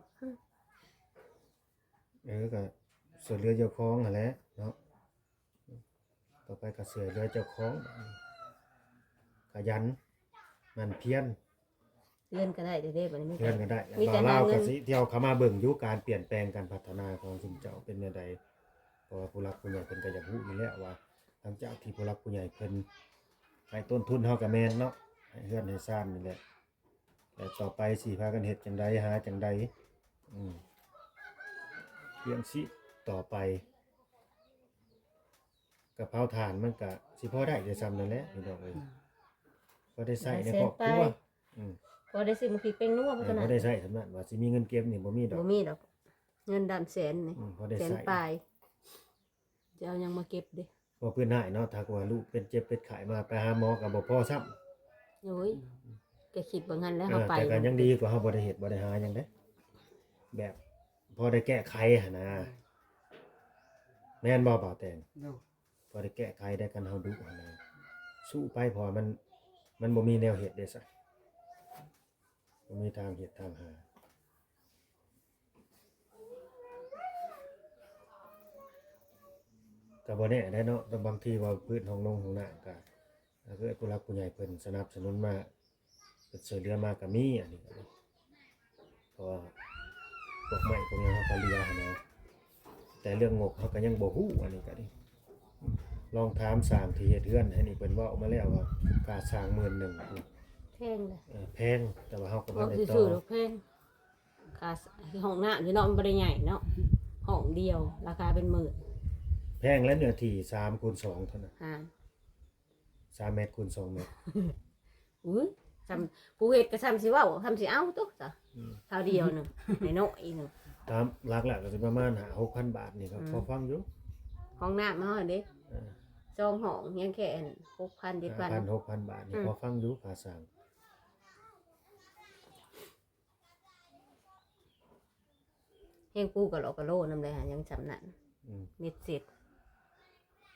ເອີ ກະຊ່ວຍເຫຼືອເຈົ້າຂອງຫັ້ນແຫຼະເນາະ. ຕໍ່ໄປກໍຊ່ວຍເຫຼືອເຈົ້າຂອງ ຂະຫຍັນໝັ່ນພຽນ ເຮືອນກໍໄດ້ເດ້ ບັດນີ້ມີ ເຮືອນກໍໄດ້ ມີແຕ່ ບ່າວລາວກໍຊິທ່ຽວເຂົ້າມາເບິ່ງຢູ່ ການປ່ຽນແປງ ການພັດທະນາຂອງຊຸມເຈົ້າເປັນແນວໃດ ເພາະວ່າຜູ້ຫຼັກຜູ້ໃຫຍ່ເພິ່ນກໍຢາກຮູ້ຢູ່ແລ້ວວ່າ ຫຼັງຈາກທີ່ຜູ້ຫຼັກຜູ້ໃຫຍ່ເພິ່ນໃຫ້ຕົ້ນທຶນເຮົາກໍແມ່ນເນາະ ໃຫ້ເຮືອນໃຫ້ຊານນີ້ແຫຼະ ແລ້ວຕໍ່ໄປຊິພາກັນເຮັດຈັ່ງໃດ ຫາຈັ່ງໃດ ອືມ ລ້ຽງຊີບຕໍ່ໄປ ກະເຜົາຖ່ານມັນກະຊິພໍໄດ້ແຕ່ສ່ຳນັ້ນແຫຼະພີ່ນ້ອງເອີຍ ອືມ ພໍໄດ້ໃຊ້ໃນຄອບຄົວ ແສນປາຍ ອືມ ພໍໄດ້ຊື້ໝາກພິກແປ້ງນົວ ເອີ ພໍເທົ່ານັ້ນ ພໍໄດ້ໃຊ້ສ່ຳນັ້ນ ວ່າຊິມີເງິນເກັບນີ້ບໍ່ມີດອກ ບໍ່ມີດອກ ເງິນດຳແສນນີ້ ອືມ ພໍໄດ້ໃຊ້ ແສນປາຍ ຈະເອົາຫຍັງມາເກັບເດ້ ບໍ່ເປັນໄດ້ເນາະ ຖ້າວ່າລູກເປັນເຈັບເປັນໄຂ້ມາ ໄປຫາໝໍກໍບໍ່ພໍຊ້ຳ ໂອ້ຍ ກໍຄິດເບິ່ງຫັ້ນແຫຼະ ເອີ ເຮົາໄປ ແຕ່ກໍຍັງດີກວ່າເຮົາບໍ່ໄດ້ເຮັດບໍ່ໄດ້ຫາຫຍັງເດ້ ແບບພໍໄດ້ແກ້ໄຂຫັ້ນນະ ອືມ ແມ່ນບໍ່ ບ່າວແຕງ? ໂດຍ ພໍໄດ້ແກ້ໄຂໄດ້ ຄັນເຮົາດຸຫັ້ນນະ ສູ້ໄປ ເພາະວ່າມັນ ມັນບໍ່ມີແນວເຮັດເດ້ຊະ ບໍ່ມີທາງເຮັດທາງຫາ ກໍບໍ່ແນ່ໄດ໋ເນາະ ແຕ່ບາງທີວ່າພື້ນຫ້ອງນົງຫ້ອງນ້ຳກໍ ກໍຄືຜູ້ຫຼັກຜູ້ໃຫຍ່ເພິ່ນສະໜັບສະໜູນມາ ເພິ່ນຊ່ວຍເຫຼືອມາກໍມີ ອັນນີ້ກໍ ເພາະວ່າພວກໄມ້ພວກຫຍັງເຮົາກໍເຫຼືອຫັ້ນນະ ແຕ່ເລື່ອງງົບເຮົາກໍຍັງບໍ່ຮູ້ ອັນນີ້ກໍດີ ລອງຖາມຊ່າງທີ່ເຮັດເຮືອນໃຫ້ນີ້ ເພິ່ນເວົ້າມາແລ້ວວ່າຄ່າຊ່າງໝື່ນໜຶ່ງ ແພງເດ້ ເອີ ແພງ ແຕ່ວ່າເຮົາກໍບໍ່ໄດ້ຕໍ່ ເວົ້າຊື່ໆດອກ ແພງ ຄ່າຫ້ອງນ້ຳຢູ່ເນາະ ມັນບໍ່ໄດ້ໃຫຍ່ເນາະ ຫ້ອງດຽວລາຄາເປັນໝື່ນ ແພງແລ້ວ ເນື້ອທີ່ສາມຄູນສອງເທົ່ານັ້ນ ຫາ ສາມແມັດຄູນສອງແມັດ ອຸ້ຍ ຊ່ຳ ຜູ້ເຮັດກໍຊ່ຳຊິເວົ້າ ຊ່ຳຊິເອົາຕົວຊະ ອືມ ຄາວດຽວໜຶ່ງ ນ້ອຍໆໜຶ່ງ ຕາມຫຼັກແລ້ວກໍຊິປະມານຫ້າຫົກພັນບາດນີ້ກໍ ອືມ ພໍຟັງຢູ່ ຫ້ອງນ້ຳເຮົາຫັ້ນເດ້ ເອີ ສອງຫ້ອງຍັງແຄ່ອັນຫົກພັນ ເຈັດພັນ ຫ້າພັນ ຫົກພັນບາດນີ້ ອືມ ພໍຟັງຢູ່ຄ່າສ້າງ. ແຮງປູກະຫຼອກກະໂຫຼນຳໄດ໋ຫາ ຍັງຊ່ຳນັ້ນ ອືມ ເມັດເສັດ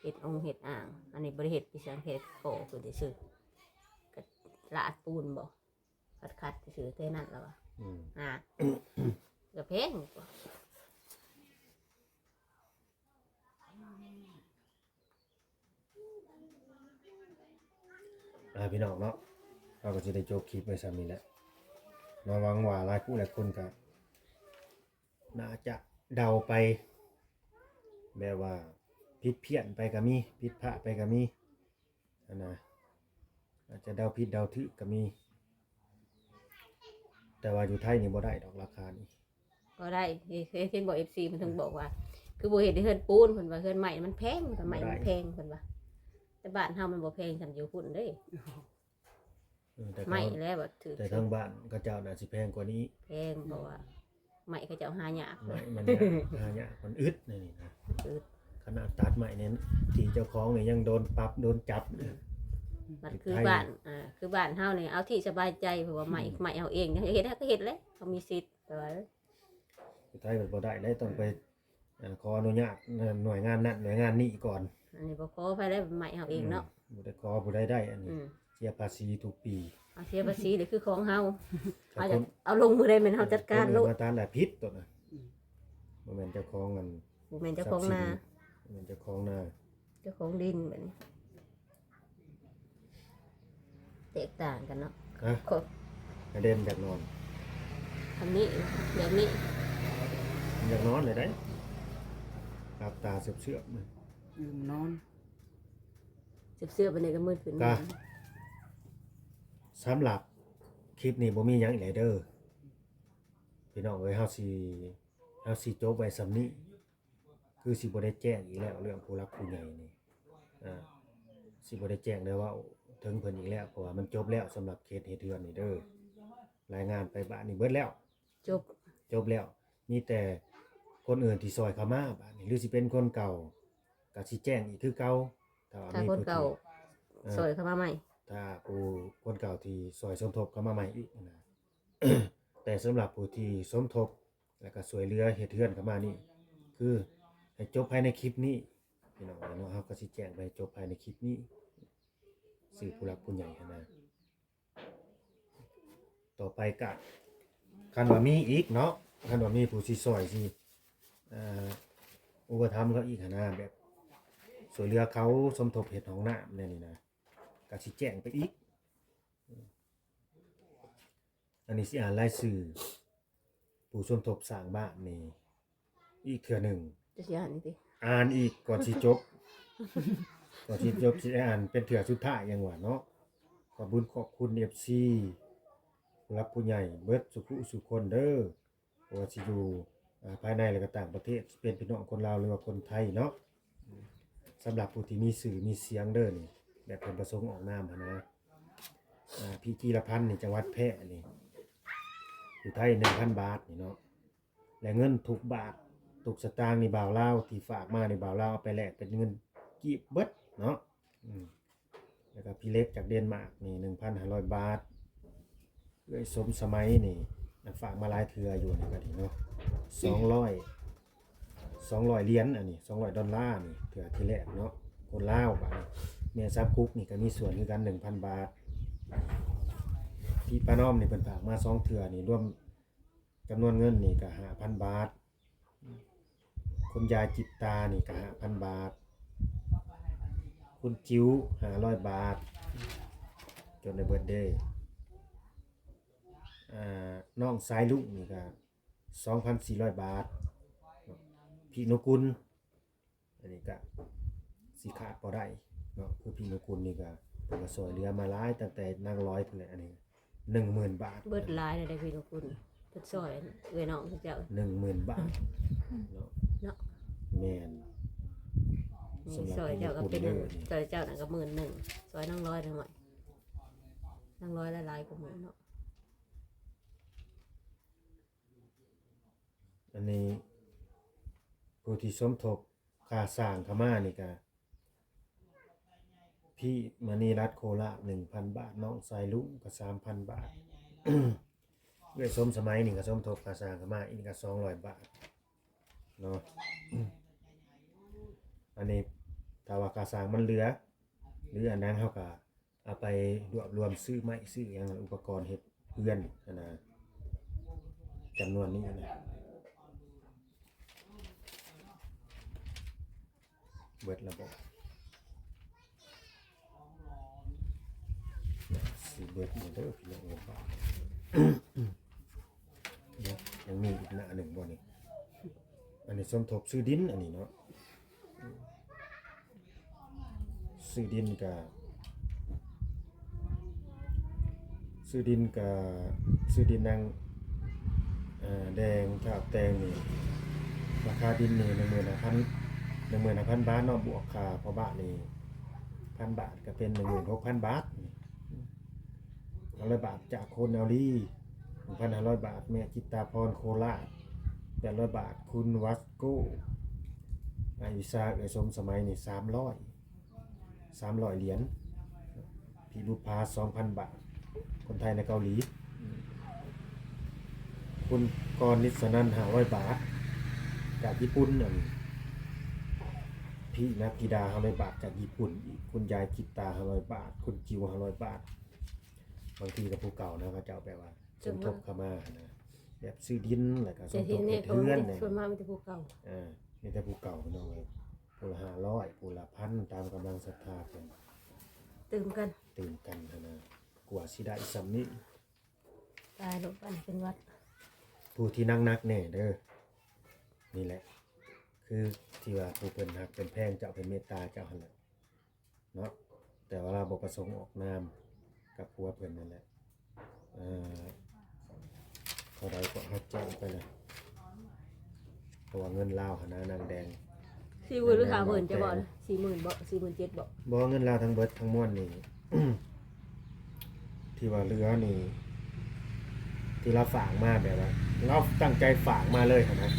ເຮັດອົງເຮັດອ່າງ ອັນນີ້ບໍ່ໄດ້ເຮັດ ໄປສ້າງແຄ່ກໍ່ຂຶ້ນຊື່ໆ ກະລາດປູນບໍ່ ຂັດໆຊື່ໆ ແຕ່ນັ້ນລະວ່າ ອືມ ຫາ ກະແພງກວ່າ. ອ່າ ພີ່ນ້ອງເນາະ ເຮົາກໍຊິໄດ້ຈົບຄລິບໄວ້ຊ່ຳນີ້ແຫຼະເນາະ ຫວັງວ່າຫຼາຍຜູ້ຫຼາຍຄົນກໍໜ້າຈະເດົາໄປ ແບບວ່າຜິດພຽນໄປກໍມີ ຜິດພາດໄປກໍມີຫັ້ນນະ ອາດຈະເດົາຜິດເດົາຖືກກໍມີ ແຕ່ວ່າຢູ່ໄທນີ້ບໍ່ໄດ້ດອກລາຄານີ້. ບໍ່ໄດ້ ເຫັນ ເຫັນບໍ່ ເອັຟຊີ ເພິ່ນເຖິງບອກວ່າ ຄືບໍ່ເຮັດເຮືອນປູນ ເພິ່ນວ່າເຮືອນໄມ້ມັນແພງ ເພິ່ນວ່າໄມ້ມັນແພງ ເພິ່ນວ່າ ແຕ່ບ້ານເຮົາມັນບໍ່ແພງສ່ຳຢູ່ພຸ້ນເດ້ ເອີ ແຕ່ ໄມ້ແລ້ວບັດຖືກ ແຕ່ທາງບ້ານເຂົາເຈົ້າໜ້າຊິແພງກວ່ານີ້ ແພງ ເພາະວ່າໄມ້ເຂົາເຈົ້າຫາຍາກ ໄມ້ມັນຫາຍາກ ມັນອຶດແນວນີ້ນະ ອຶດ ຂະໜາດຕັດໄມ້ນີ້ ທີ່ເຈົ້າຂອງນີ້ຍັງໂດນປັບໂດນຈັບ ບັດຄື ຢູ່ໄທ ບ້ານ ອ່າ ຄືບ້ານເຮົານີ້ ເອົາທີ່ສະບາຍໃຈ ເພາະວ່າໄມ້ ອືມ ໄມ້ເຮົາເອງ ຢາກເຮັດໃດກໍເຮັດແຫຼະ ເຮົາມີສິດ ແຕ່ວ່າ ສຸດທ້າຍມັນບໍ່ໄດ້ເດ້ ຕ້ອງໄປ ເອີ ຂໍອະນຸຍາດໜ່ວຍງານນັ້ນໜ່ວຍງານນີ້ກ່ອນ ອັນນີ້ບໍ່ຂໍໃຜໄດ້ ໄມ້ເຮົາເອງເນາະ ອືມ ບໍ່ໄດ້ຂໍຜູ້ໃດໄດ້ ອັນນີ້ ອືມ ເສຍພາສີທຸກປີ ເອົາ ເສຍພາສີນີ້ຄືຂອງເຮົາ ເຮົາຢາກເອົາລົງມື້ໃດແມ່ນເຮົາຈັດການໂລດ ມາຕາມແຫຼະຜິດໂຕນະ ອືມ ບໍ່ແມ່ນເຈົ້າຂອງອັນ ບໍ່ແມ່ນເຈົ້າຂອງນາ ຊັບສິນ ບໍ່ແມ່ນເຈົ້າຂອງນາ ເຈົ້າຂອງດິນບັດນີ້ ແຕກຕ່າງກັນເນາະ ຮະ ກະເດັນຢາກນອນ ອັນນີ້ ແບບນີ້ ຢາກນອນເລີຍໄດ໋ ຫຼັບຕາເຊືອບໆ ອືມ ນອນ ເຊືອບໆ ບັດນີ້ກໍມືດຂຶ້ນ ກະ ສຳລັບຄລິບນີ້ບໍ່ມີຫຍັງອີກແລ້ວເດີ ພີ່ນ້ອງເອີຍ ເຮົາຊິ ເຮົາຊິຈົບໄວ້ສ່ຳນີ້ ຄືຊິບໍ່ໄດ້ແຈ້ງອີກແລ້ວ ເລື່ອງຜູ້ຫຼັກຜູ້ໃຫຍ່ນີ້ ອ່າ ຊິບໍ່ໄດ້ແຈ້ງໄດ້ເວົ້າເຖິງເພິ່ນອີກແລ້ວ ເພາະວ່າມັນຈົບແລ້ວ ສຳລັບເຂດເຮັດເຮືອນນີ້ເດີ ລາຍງານໄປບາດນີ້ເບິດແລ້ວ ຈົບ ຈົບແລ້ວ ມີແຕ່ຄົນອື່ນທີ່ຊ່ອຍເຂົ້າມາບາດນີ້ ຫຼືຊິເປັນຄົນເກົ່າ ກໍຊິແຈ້ງອີກຄືເກົ່າ ຖ້າວ່າ ຖ້າມີ ຄົນເກົ່າ ຜູ້ທີ່ ເອີ ຊ່ອຍເຂົ້າມາໃໝ່ ຖ້າຜູ້ ຄົນເກົ່າທີ່ຊ່ອຍສົມທົບເຂົ້າມາໃໝ່ອີກນະ ແຕ່ສຳລັບຜູ້ທີ່ສົມທົບ ແລ້ວກໍຊ່ວຍເຫຼືອເຮັດເຮືອນເຂົ້າມານີ້ ຄືໃຫ້ຈົບພາຍໃນຄລິບນີ້ ພີ່ນ້ອງເນາະ ເຮົາກໍຊິແຈ້ງໄປໃຫ້ຈົບພາຍໃນຄລິບນີ້ ຊື່ຜູ້ຫຼັກຜູ້ໃຫຍ່ຫັ້ນນະ ຕໍ່ໄປກະ ຄັນວ່າມີອີກເນາະ ຄັນວ່າມີຜູ້ຊິຊ່ອຍ ຊິ ເອີ ອຸປະຖຳເຂົາອີກຫັ້ນນະ ແບບຊ່ວຍເຫຼືອເຂົາ ສົມທົບເຮັດຫ້ອງນ້ຳແນວນີ້ນະ ກະຊິແຈ້ງໄປອີກ. ອັນນີ້ຊິອ່ານລາຍຊື່ຜູ້ສົມທົບສ້າງບ້ານນີ້ອີກເທື່ອໜຶ່ງ. ຈະຊິອ່ານອີກຕິ? ອ່ານອີກກ່ອນຊິຈົບ. ກ່ອນຊິຈົບ ຊິໄດ້ອ່ານເປັນເທື່ອສຸດທ້າຍຫຍັງຫວາເນາະ. ຂອບບຸນຂອບຄຸນເອັຟຊີ ຜູ້ຫຼັກຜູ້ໃຫຍ່ເບິດສູ່ຜູ້ສູ່ຄົນເດີ. ບໍ່ວ່າຊິຢູ່ ອ່າ ພາຍໃນ ແລະ ກໍຕ່າງປະເທດ ຊິເປັນພີ່ນ້ອງຄົນລາວ ຫຼືວ່າຄົນໄທເນາະ. ສຳລັບຜູ້ທີ່ມີຊື່ມີສຽງເດີນີ້ ແບບເພິ່ນປະສົງອອກນາມຫັ້ນນະ. ອ່າ ພິທີລະພັນນີ້ ຈັງຫວັດແພນີ້ ຢູ່ໄທໜຶ່ງພັນບາດນີ້ເນາະ. ແລະ ເງິນທຸກບາດທຸກສະຕາງນີ້ ບ່າວລາວທີ່ຝາກມານີ້ ບ່າວລາວເອົາໄປແລກເປັນເງິນກີບເບິດເນາະ. ອືມ ແລ້ວກໍພີ່ເລັກຈາກເດນມາກນີ້ ໜຶ່ງພັນຫ້າຮ້ອຍບາດ. ເອື້ອຍສົມສະໄໝນີ້ ອັນຝາກມາຫຼາຍເທື່ອຢູ່ນີ້ກໍດີເນາະ ສອງຮ້ອຍ ສອງຮ້ອຍຫຼຽນ ອັນນີ້ ສອງຮ້ອຍດອນລານີ້ ເທື່ອທີແລກເນາະ ຄົນລາວ. ບາດນີ້ແມ່ສາມກຸກນີ້ກໍມີສ່ວນຄືກັນ ໜຶ່ງພັນບາດ. ພີ່ປານອມນີ້ເພິ່ນຝາກມາສອງເທື່ອນີ້ ລວມ ຈຳນວນເງິນນີ້ກໍຫ້າພັນບາດ. ຄຸນຍາຍຈິດຕານີ້ກໍຫ້າພັນບາດ. ຄຸນຈິ້ວຫ້າຮ້ອຍບາດ. ຈົດໄດ້ເບິດເດ້. ອ່າ ນ້ອງສາຍລຸງນີ້ກໍສອງພັນສີ່ຮ້ອຍບາດ. ພີ່ນຸກຸນ ອັນນີ້ກະ ຊິຂາດບໍ່ໄດ້ເນາະ. ຄືພີ່ນຸກຸນນີ້ກໍ ເພິ່ນກໍຊ່ວຍເຫຼືອມາຫຼາຍ ຕັ້ງແຕ່ນາງລອຍພຸ້ນແຫຼະ. ອັນນີ້ໜຶ່ງໝື່ນບາດ ເບິດຫຼາຍແລ້ວເດ້ພີ່ນຸກຸນ ເພິ່ນຊ່ອຍເອື້ອຍນ້ອງເຈົ້າ ໜຶ່ງໝື່ນບາດເນາະ. ເນາະ ແມ່ນ. ນີ້ ສຳລັບ ຊ່ອຍເຈົ້າກໍເປັນ ພີ່ນຸກຸນເດີ ນີ້ ຊ່ອຍເຈົ້ານັ້ນກໍໝື່ນໜຶ່ງ ຊ່ອຍນາງລອຍໜ້ອຍ ນາງລອຍຫຼາຍໆກວ່າໝູ່ເນາະ. ອັນນີ້ ຜູ້ທີ່ສົມທົບຄ່າສ້າງເຂົ້າມານີ້ກະ ພີ່ມະນີລັດ ໂຄລາດ ໜຶ່ງພັນບາດ, ນ້ອງສາຍລຸງກໍສາມພັນບາດ, ເອື້ອຍສົມສະໄໝນີ້ກໍສົມທົບຄ່າສ້າງເຂົ້າມາອີກກໍສອງຮ້ອຍບາດເນາະ. ອັນນີ້ຖ້າວ່າຄ່າສ້າງມັນເຫຼືອ ຫຼືອັນນັ້ນ ເຮົາກໍ ເອົາໄປລວບລວມຊື້ໄມ້ຊື້ຫຍັງ ອຸປະກອນເຮັດເຮືອນຫັ້ນນະ ຈຳນວນນີ້ນະ. ເບິດລະບໍ? ຊິເບິດແລ້ວເດີພີ່ນ້ອງເອີຍ. ຍັງມີອີກໜ້າໜຶ່ງບໍ່ນີ້? ອັນນີ້ສົມທົບຊື້ດິນ ອັນນີ້ເນາະ. ຊື້ດິນກະ ຊື້ດິນກະ ຊື້ດິນນາງ ເອີ ແດງ ຖ້າແຕງນີ້ ລາຄາດິນນີ້ ໜຶ່ງໝື່ນຫ້າພັນ ໜຶ່ງໝື່ນຫ້າພັນບາດເນາະ, ບວກຄ່າພໍ່ບ້ານນີ້ພັນບາດ ກະເປັນໜຶ່ງໝື່ນຫົກພັນບາດ. ຫ້າຮ້ອຍບາດຈາກໂຄນແນວລີ, ໜຶ່ງພັນຫ້າຮ້ອຍບາດແມ່ຈິດຕາພອນໂຄລາດ, ແປດຮ້ອຍບາດຄຸນວັດ ໂກ ອາວິຊາ ເອື້ອຍສົມສະໄໝນີ້ ສາມຮ້ອຍ ສາມຮ້ອຍຫຼຽນ, ພິລຸພາ ສອງພັນບາດ ຄົນໄທໃນເກົາຫຼີ, ຄຸນກອນນິດສະນັນ ຫ້າຮ້ອຍບາດ ຈາກຍີ່ປຸ່ນ, ອັນ ພິນັກກິດາ ຫ້າຮ້ອຍບາດ ຈາກຍີ່ປຸ່ນອີກ, ຄຸນຍາຍຈິດຕາ ຫ້າຮ້ອຍບາດ, ຄຸນຈິວ ຫ້າຮ້ອຍບາດ. ບາງທີກໍຜູ້ເກົ່ານະ ເຂົາເຈົ້າແບບວ່າສົມທົບເຂົ້າມານະ ແບບຊື້ດິນ ແລ້ວກໍສົມທົບເຮັດເຮືອນ. ສ່ວນມາກມີແຕ່ຜູ້ເກົ່າ ເອີ ມີແຕ່ຜູ້ເກົ່າພີ່ນ້ອງເອີຍ. ຜູ້ລະຫ້າຮ້ອຍ ຜູ້ລະພັນ ຕາມກຳລັງສັດທາເພິ່ນ ຕື່ມກັນ ຕື່ມກັນຫັ້ນນະ ກວ່າຊິໄດ້ສ່ຳນີ້. ຕາຍໂລດ ອັນເປັນຫວັດ ຜູ້ທີ່ໜັກໆແດ່ເດີ. ນີ້ແຫຼະ ຄືທີ່ວ່າຜູ້ເພິ່ນຮັກເພິ່ນແພງເຈົ້າ ເພິ່ນເມດຕາເຈົ້າຫັ້ນແຫຼະ ເນາະ, ແຕ່ວ່າລາວບໍ່ປະສົງອອກນາມ ກັບຜົວເພິ່ນນັ້ນແຫຼະ. ເອີ ເທົ່າໃດກໍຮັບແຈ້ງໄປລະ ເພາະວ່າເງິນລາວຫັ້ນນະ ນາງແດງ ສີ່ໝື່ນ ຫຼື ຫ້າໝື່ນ ຈະບອກນະ ສີ່ໝື່ນບໍ ສີ່ໝື່ນເຈັດບໍ? ບໍ່ ເງິນລາວທັງເບິດທັງມວນນີ້ ທີ່ວ່າເຫຼືອນີ້ ທີ່ລາວຝາກມາ ແບບວ່າລາວຕັ້ງໃຈຝາກມາເລີຍຫັ້ນນະ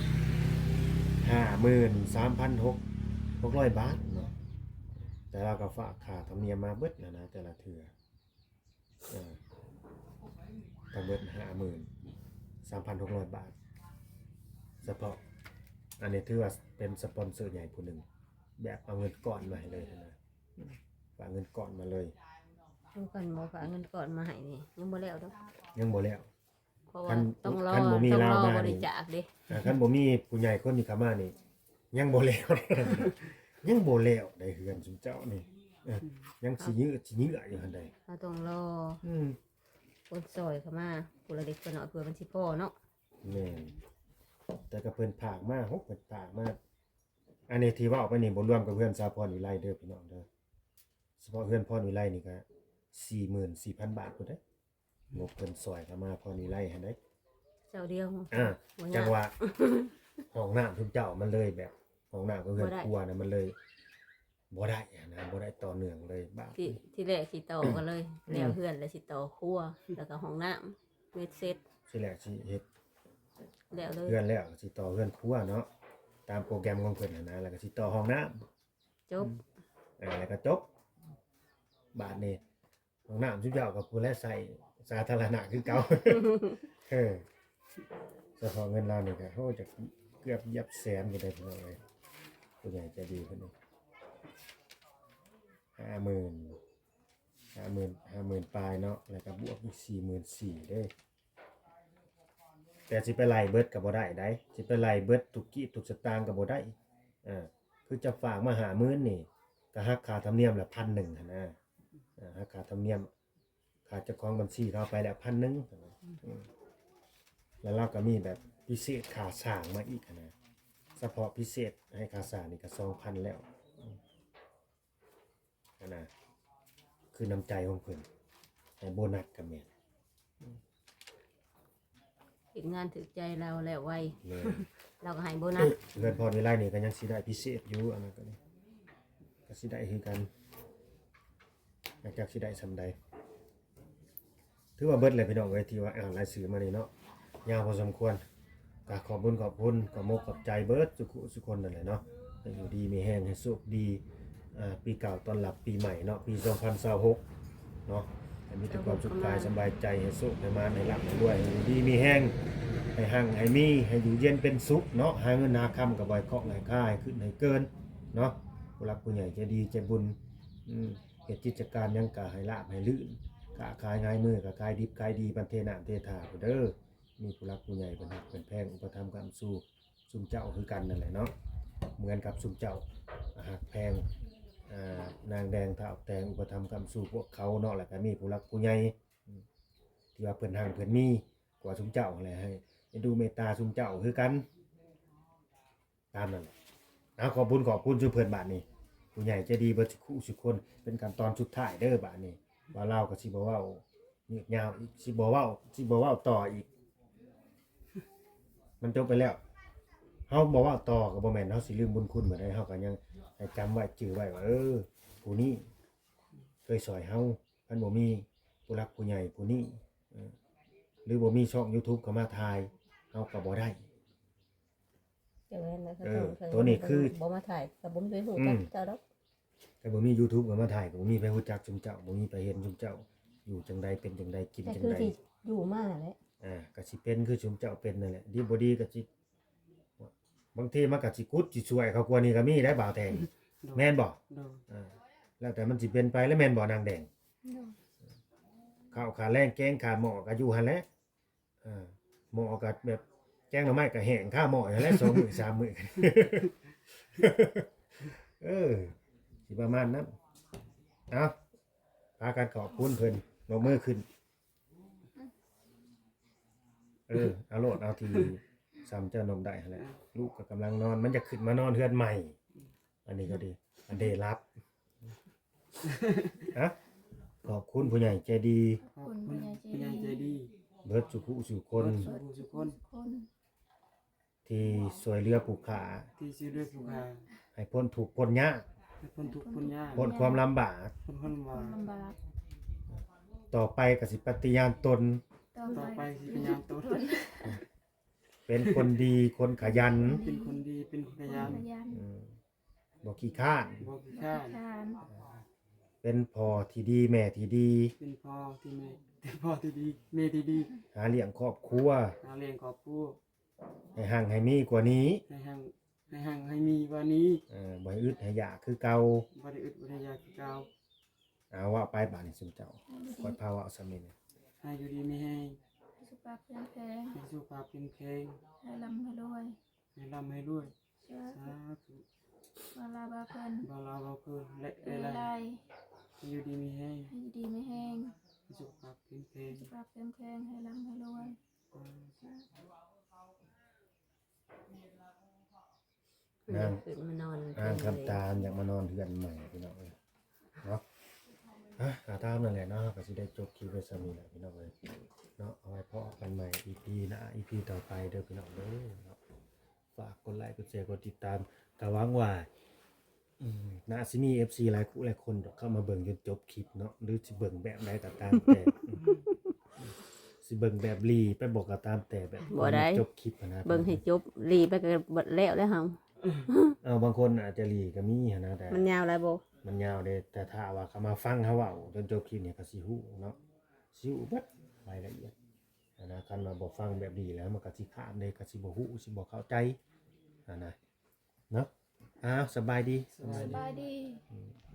ຫ້າໝື່ນສາມພັນຫົກຮ້ອຍບາດເນາະ, ແຕ່ລາວກໍຝາກຄ່າທຳນຽມມາເບິດຫັ້ນນະ ແຕ່ລະເທື່ອ ເອີ ທັງເບິດຫ້າໝື່ນສາມພັນຫົກຮ້ອຍບາດ ສະເພາະ ອັນນີ້ຖືວ່າເປັນສະປອນເຊີໃຫຍ່ຜູ້ໜຶ່ງ ແບບເອົາເງິນກ້ອນມາໃຫ້ເລີຍຫັ້ນນະ. ຝາກເງິນກ້ອນມາເລີຍ. ຄືກັນບໍ່ ຝາກເງິນກ້ອນມາໃຫ້ນີ້ ຍັງບໍ່ແລ້ວດອກ ຍັງບໍ່ແລ້ວ. ເພາະວ່າ ຄັນ ຕ້ອງລໍ ຄັນບໍ່ມີ ຕ້ອງລໍ ລາວມາ ບໍລິ ນີ້ ຈາກເດ້. ອ່າ ຄັນບໍ່ມີຜູ້ໃຫຍ່ຄົນນີ້ເຂົ້າມານີ້ ຍັງບໍ່ແລ້ວ ຍັງບໍ່ແລ້ວໃດ ເຮືອນຊຸມເຈົ້ານີ້. ເອີ ອືມ ຍັງຊິເຍື້ອ ຊິເຍື້ອຢູ່ຫັ້ນໃດ. ເຮົາຕ້ອງລໍ ອືມ ຄົນຊ່ອຍເຂົ້າມາ ຜູ້ລະເລັກຜູ້ນ້ອຍ ເພື່ອມັນຊິພໍເນາະ. ແມ່ນ ແຕ່ກໍເພິ່ນຝາກມາ ໂຫ ເພິ່ນຝາກມາ ອັນນີ້ທີ່ເວົ້າໄປນີ້ ບໍ່ລວມກັບເຮືອນສາວພອນວິໄລເດີພີ່ນ້ອງເດີ. ສະເພາະເຮືອນພອນວິໄລນີ້ກໍສີ່ໝື່ນສີ່ພັນບາດພຸ້ນເດ້ ງົບເພິ່ນຊ່ອຍເຂົ້າມາພອນວິໄລຫັ້ນເດ້. ເຈົ້າດຽວ ອ່າ ບໍ່ຍາກ ຈັ່ງວ່າຫ້ອງນ້ຳຊຸມເຈົ້າມັນເລີຍແບບ ຫ້ອງນ້ຳກັບເຮືອນ ບໍ່ໄດ້ ຄົວນະ ມັນເລີຍບໍ່ໄດ້ຫັ້ນນະ ບໍ່ໄດ້ຕໍ່ເນື່ອງເລີຍບາດ. ທີ ທີແລກຊິຕໍ່ກັນເລີຍ ແລ້ວເຮືອນ ແລ້ວຊິຕໍ່ຄົວ ແລ້ວກໍຫ້ອງນ້ຳ ເບັດເສັດ. ທີແລກຊິເຮັດ ແລ້ວເລີຍ ເຮືອນແລ້ວກໍຊິຕໍ່ເຮືອນຄົວເນາະ ຕາມໂປຣແກຣມຂອງເພິ່ນຫັ້ນນະ ແລ້ວກໍຊິຕໍ່ຫ້ອງນ້ຳ ຈົບ ອືມ ເອີ ແລ້ວກໍຈົບ. ບາດນີ້ຫ້ອງນ້ຳຊຸມເຈົ້າກໍຜູ້ແລໃຊ້ສາທາລະນະຄືເກົ່າ. ເອີ ສະເພາະເງິນລາວນີ້ກໍ ໂອ້ ຈະເກືອບຢຽບແສນຢູ່ໄດ໋ ພີ່ນ້ອງເອີຍ. ຜູ້ໃຫຍ່ໃຈດີເພິ່ນນີ້ ຫ້າໝື່ນ ຫ້າໝື່ນ ຫ້າໝື່ນປາຍເນາະ ແລ້ວກໍບວກອີກສີ່ໝື່ນສີ່ເດ້. ແຕ່ຊິໄປໄລ່ເບິດກໍບໍ່ໄດ້ໃດ໋ ຊິໄປໄລ່ເບິດທຸກກີບທຸກສະຕາງກໍບໍ່ໄດ້. ເອີ ຄືຈະຝາກມາຫ້າໝື່ນນີ້ ກໍຫັກຄ່າທຳນຽມລະພັນໜຶ່ງຫັ້ນນະ. ເອີ ຫັກຄ່າທຳນຽມ ຄ່າເຈົ້າຂອງບັນຊີເຂົາໄປແລ້ວພັນໜຶ່ງ. ອືມ ແລ້ວລາວກໍມີແບບພິເສດຄ່າສ້າງມາອີກຫັ້ນນະ ສະເພາະພິເສດໃຫ້ຄ່າສ້າງນີ້ກໍສອງພັນແລ້ວ. ອືມ ຄືນ້ຳໃຈຂອງເພິ່ນ ໃຫ້ໂບນັດກໍແມ່ນ ເຮັດງານຖືກໃຈລາວແລ້ວໄວ ແມ່ນ ລາວກໍໃຫ້ໂບນັດ. ເຮືອນພອນວິໄລນີ້ກໍຍັງຊິໄດ້ພິເສດຢູ່ ອັນນັ້ນກໍ ກໍຊິໄດ້ຄືກັນ ຈັກຊິໄດ້ສ່ຳໃດ. ຖືວ່າເບິດແລ້ວພີ່ນ້ອງເອີຍ ທີ່ວ່າອ່ານລາຍຊື່ມານີ້ເນາະ ຍາວພໍສົມຄວນ. ກໍຂອບບຸນຂອບຄຸນ ຂອບມົກຂອບໃຈເບິດສຸຂູສຸຄົນນັ້ນແຫຼະເນາະ ໃຫ້ຢູ່ດີມີແຮງ ໃຫ້ໂຊກດີ ອ່າ ປີເກົ່າຕ້ອນຮັບປີໃໝ່ເນາະ ປີສອງພັນຊາວຫົກເນາະ ໃຫ້ມີແຕ່ຄວາມສຸກກາຍສະບາຍໃຈ ໃຫ້ໂຊກໃຫ້ໝານ ໃຫ້ລ່ຳໃຫ້ລວຍ ໃຫ້ຢູ່ດີມີແຮງ ໃຫ້ຮັ່ງໃຫ້ມີ ໃຫ້ຢູ່ເຢັນເປັນສຸກເນາະ ຫາເງິນຫາຄຳກໍບໍ່ໃຫ້ຄອກໃຫ້ຄາ ໃຫ້ຂຶ້ນໃຫ້ເກີນເນາະ. ຜູ້ຫຼັກຜູ້ໃຫຍ່ໃຈດີໃຈບຸນ ອືມ ເຮັດກິດຈະການຫຍັງກໍໃຫ້ລາບໃຫ້ລື່ນ ຄ້າຂາຍຫາຍມືກໍຂາຍດິບຂາຍດີ ປັນເທໜ້າເທທ່າພຸ້ນເດີ. ມີຜູ້ຫຼັກຜູ້ໃຫຍ່ເພິ່ນຮັກເພິ່ນແພງ ອຸປະຖຳຄ້ຳຊູຊຸມເຈົ້າຄືກັນນັ້ນແຫຼະເນາະ ເໝືອນກັບຊຸມເຈົ້າຮັກແພງ ອ່າ ນາງແດງທ້າວແຕງ ອຸປະຖຳຄ້ຳຊູພວກເຂົາເນາະ ແລ້ວກໍມີຜູ້ຫຼັກຜູ້ໃຫຍ່ ອືມ ທີ່ວ່າເພິ່ນຮັ່ງເພິ່ນມີກວ່າຊຸມເຈົ້າຫັ້ນແຫຼະ ໃຫ້ເອັນດູເມດຕາຊຸມເຈົ້າຄືກັນ ຕາມນັ້ນແຫຼະ. ເອົາ ຂອບບຸນຂອບຄຸນຊຸມເພິ່ນບາດນີ້ ຜູ້ໃຫຍ່ໃຈດີເບິດສຸຂູສຸຄົນ. ເປັນຂັ້ນຕອນສຸດທ້າຍເດີບາດນີ້ ວ່າລາວກໍຊິບໍ່ເວົ້າຍືດຍາວອີກ ຊິບໍ່ເວົ້າ ຊິບໍ່ເວົ້າຕໍ່ອີກ ມັນຈົບໄປແລ້ວ. ເຮົາບໍ່ເວົ້າຕໍ່ກໍບໍ່ແມ່ນເຮົາຊິລືມບຸນຄຸນເໝືອນໃດ ເຮົາກໍຍັງໃຫ້ຈຳໄວ້ຈື່ໄວ້ວ່າ ເອີ ຜູ້ນີ້ເຄີຍຊ່ອຍເຮົາ. ຄັນບໍ່ມີຜູ້ຫຼັກຜູ້ໃຫຍ່ຜູ້ນີ້ ເອີ ຫຼືບໍ່ມີຊ່ອງຢູທູບເຂົ້າມາຖ່າຍ ເຮົາກໍບໍ່ໄດ້. ຈັ່ງນັ້ນນະ ເອີ ໂຕນີ້ຄືບໍ່ມາຖ່າຍກໍບໍ່ມີໃຜຮູ້ຈັກເຈົ້າດອກ. ຄັນບໍ່ມີຢູທູບເຂົ້າມາຖ່າຍ ກໍບໍ່ມີໃຜຮູ້ຈັກຊຸມເຈົ້າ ບໍ່ມີໃຜເຫັນຊຸມເຈົ້າຢູ່ຈັ່ງໃດ ເປັນຈັ່ງໃດ ກິນຈັ່ງໃດ ຢູ່ມາແຫຼະ. ອ່າ ກໍຊິເປັນຄືຊຸມເຈົ້າເປັນນັ້ນແຫຼະ ດີບໍ່ດີກໍຊິ ບາງທີມັນກໍຊິກຸດຊິຊ່ວຍເຂົາກວ່ານີ້ກໍມີໄດ໋ ບ່າວແທນ ໂດຍ ແມ່ນບໍ່? ໂດຍ ເອີ ແລ້ວແຕ່ມັນຊິເປັນໄປແລ້ວ ແມ່ນບໍ່ນາງແດງ? ໂດຍ ເຂົ້າຄ່າແລງແກງຄ່າໝໍ້ກໍຢູ່ຫັ້ນແຫຼະ ເອີ ໝໍ້ກໍແບບແກງໜໍ່ໄມ້ກໍແຫ້ງຄາໝໍ້ຫັ້ນແຫຼະ ສອງມື້ສາມມື້ ເອີ ຊິປະມານນັ້ນ. ເອົາ ພາກັນຂອບຄຸນເພິ່ນ ຍົກມືຂຶ້ນ. ເອີ ເອົາໂລດ ເອົາທີ່ສ່ຳເຈົ້ານົມໄດ້ຫັ້ນແຫຼະ. ລູກກໍກຳລັງນອນ ມັນຢາກຂຶ້ນມານອນເຮືອນໃໝ່. ອັນນີ້ກໍດີ ອັນເດລັບ ຮະ ຂອບຄຸນຜູ້ໃຫຍ່ໃຈດີ ຂອບຄຸນຜູ້ໃຫຍ່ໃຈດີ ເບິດສຸຂູສຸຄົນ ເບິດສຸຂູສຸຄົນ ທີ່ຊ່ວຍເຫຼືອຜູ້ຂ້າ ທີ່ຊ່ວຍເຫຼືອຜູ້ຂ້າ ໃຫ້ພົ້ນທຸກພົ້ນຍາກ ໃຫ້ພົ້ນທຸກພົ້ນຍາກ ພົ້ນຄວາມລຳບາກ ພົ້ນຄວາມລຳບາກ ຕໍ່ໄປກໍຊິປະຕິຍານຕົນ ຕໍ່ໄປຊິປະຕິຍານຕົນ ເປັນຄົນດີຄົນຂະຫຍັນ ເປັນຄົນດີເປັນຄົນຂະຫຍັນ ອືມ ບໍ່ຂີ້ຄ້ານ ບໍ່ຂີ້ຄ້ານ ເປັນພໍ່ທີ່ດີແມ່ທີ່ດີ ເປັນພໍ່ທີ່ແມ່ ເປັນພໍ່ທີ່ດີແມ່ທີ່ດີ ຫາລ້ຽງຄອບຄົວ ຫາລ້ຽງຄອບຄົວ ໃຫ້ຮັ່ງໃຫ້ມີກວ່ານີ້ ໃຫ້ຮັ່ງ ໃຫ້ຮັ່ງໃຫ້ມີກວ່ານີ້ ເອີ ບໍ່ໃຫ້ອຶດໃຫ້ຢາກຄືເກົ່າ ບໍ່ໄດ້ອຶດບໍ່ໄດ້ຢາກຄືເກົ່າ. ເອົາ ເວົ້າໄປບາດນີ້ຊຸມເຈົ້າ ຂ້ອຍພາເວົ້າສ່ຳນີ້ນະ ໃຫ້ຢູ່ດີມີແຮງ ສຸຂະພາບເຂັ້ມແຂງ ໃຫ້ສຸຂະພາບເຂັ້ມແຂງ ໃຫ້ລ່ຳໃຫ້ລວຍ ໃຫ້ລ່ຳໃຫ້ລວຍ ສາທຸ ສາທຸ ບ່າວລາວບ່າວເພິ່ນ ບ່າວລາວບ່າວເພິ່ນ ແລະ ເອື້ອຍຫຼາຍ ໃຫ້ຢູ່ດີມີແຮງ ໃຫ້ຢູ່ດີມີແຮງ ໃຫ້ສຸຂະພາບເຂັ້ມແຂງ ສຸຂະພາບເຂັ້ມແຂງ ໃຫ້ລ່ຳໃຫ້ລວຍ ສາທຸ. ນາງ ຂຶ້ນມານອນ ນາງຄຳຕານຢາກມານອນເຮືອນໃໝ່ພີ່ນ້ອງເອີຍເນາະ. ອ່ະ ກໍຕາມນັ້ນແຫຼະເນາະ ເຮົາກໍຊິໄດ້ຈົບຄລິບໄວ້ສ່ຳນີ້ແຫຼະພີ່ນ້ອງເອີຍເນາະ. ເອົາໄວ້ພໍ້ກັນໃໝ່ ອີພີ ໜ້າ ອີພີຕໍ່ໄປເດີພີ່ນ້ອງເດີເນາະ. ຝາກກົດໄລ ກົດແຊ ກົດຕິດຕາມ ກໍຫວັງວ່າ ອືມ ໜ້າຊິມີເອັຟຊີຫຼາຍຄູ່ຫຼາຍຄົນດອກ ເຂົ້າມາເບິ່ງຈົນຈົບຄລິບເນາະ ຫຼືຊິເບິ່ງແບບໃດກໍຕາມແຕ່ ອືມ ຊິເບິ່ງແບບລີ້ໄປບໍ່ກໍຕາມແຕ່ ແບບ ບໍ່ໄດ້ ຈົບຄລິບຫັ້ນນະ ເບິ່ງໃຫ້ຈົບ ລີ້ໄປກໍເບິດແລ້ວແຫຼະເຮົາ. ເອົາ ບາງຄົນອາດຈະລີ້ກໍມີຫັ້ນນະ ແຕ່ມັນຍາວຫຼາຍບໍ່? ມັນຍາວເດ້ ແຕ່ຖ້າວ່າເຂົາມາຟັງເຮົາເວົ້າຈົນຈົບຄລິບນີ້ ເຂົາຊິຮູ້ເນາະ ຊິຮູ້ເບິດລາຍລະອຽດຫັ້ນນະ. ຄັນວ່າບໍ່ຟັງແບບນີ້ແລ້ວ ມັນກໍຊິຂ້າມເດ້ ກໍຊິບໍ່ຮູ້ ຊິບໍ່ເຂົ້າໃຈຫັ້ນນະ. ເນາະ ອ້າວ ສະບາຍດີ ສະບາຍດີ ອືມ.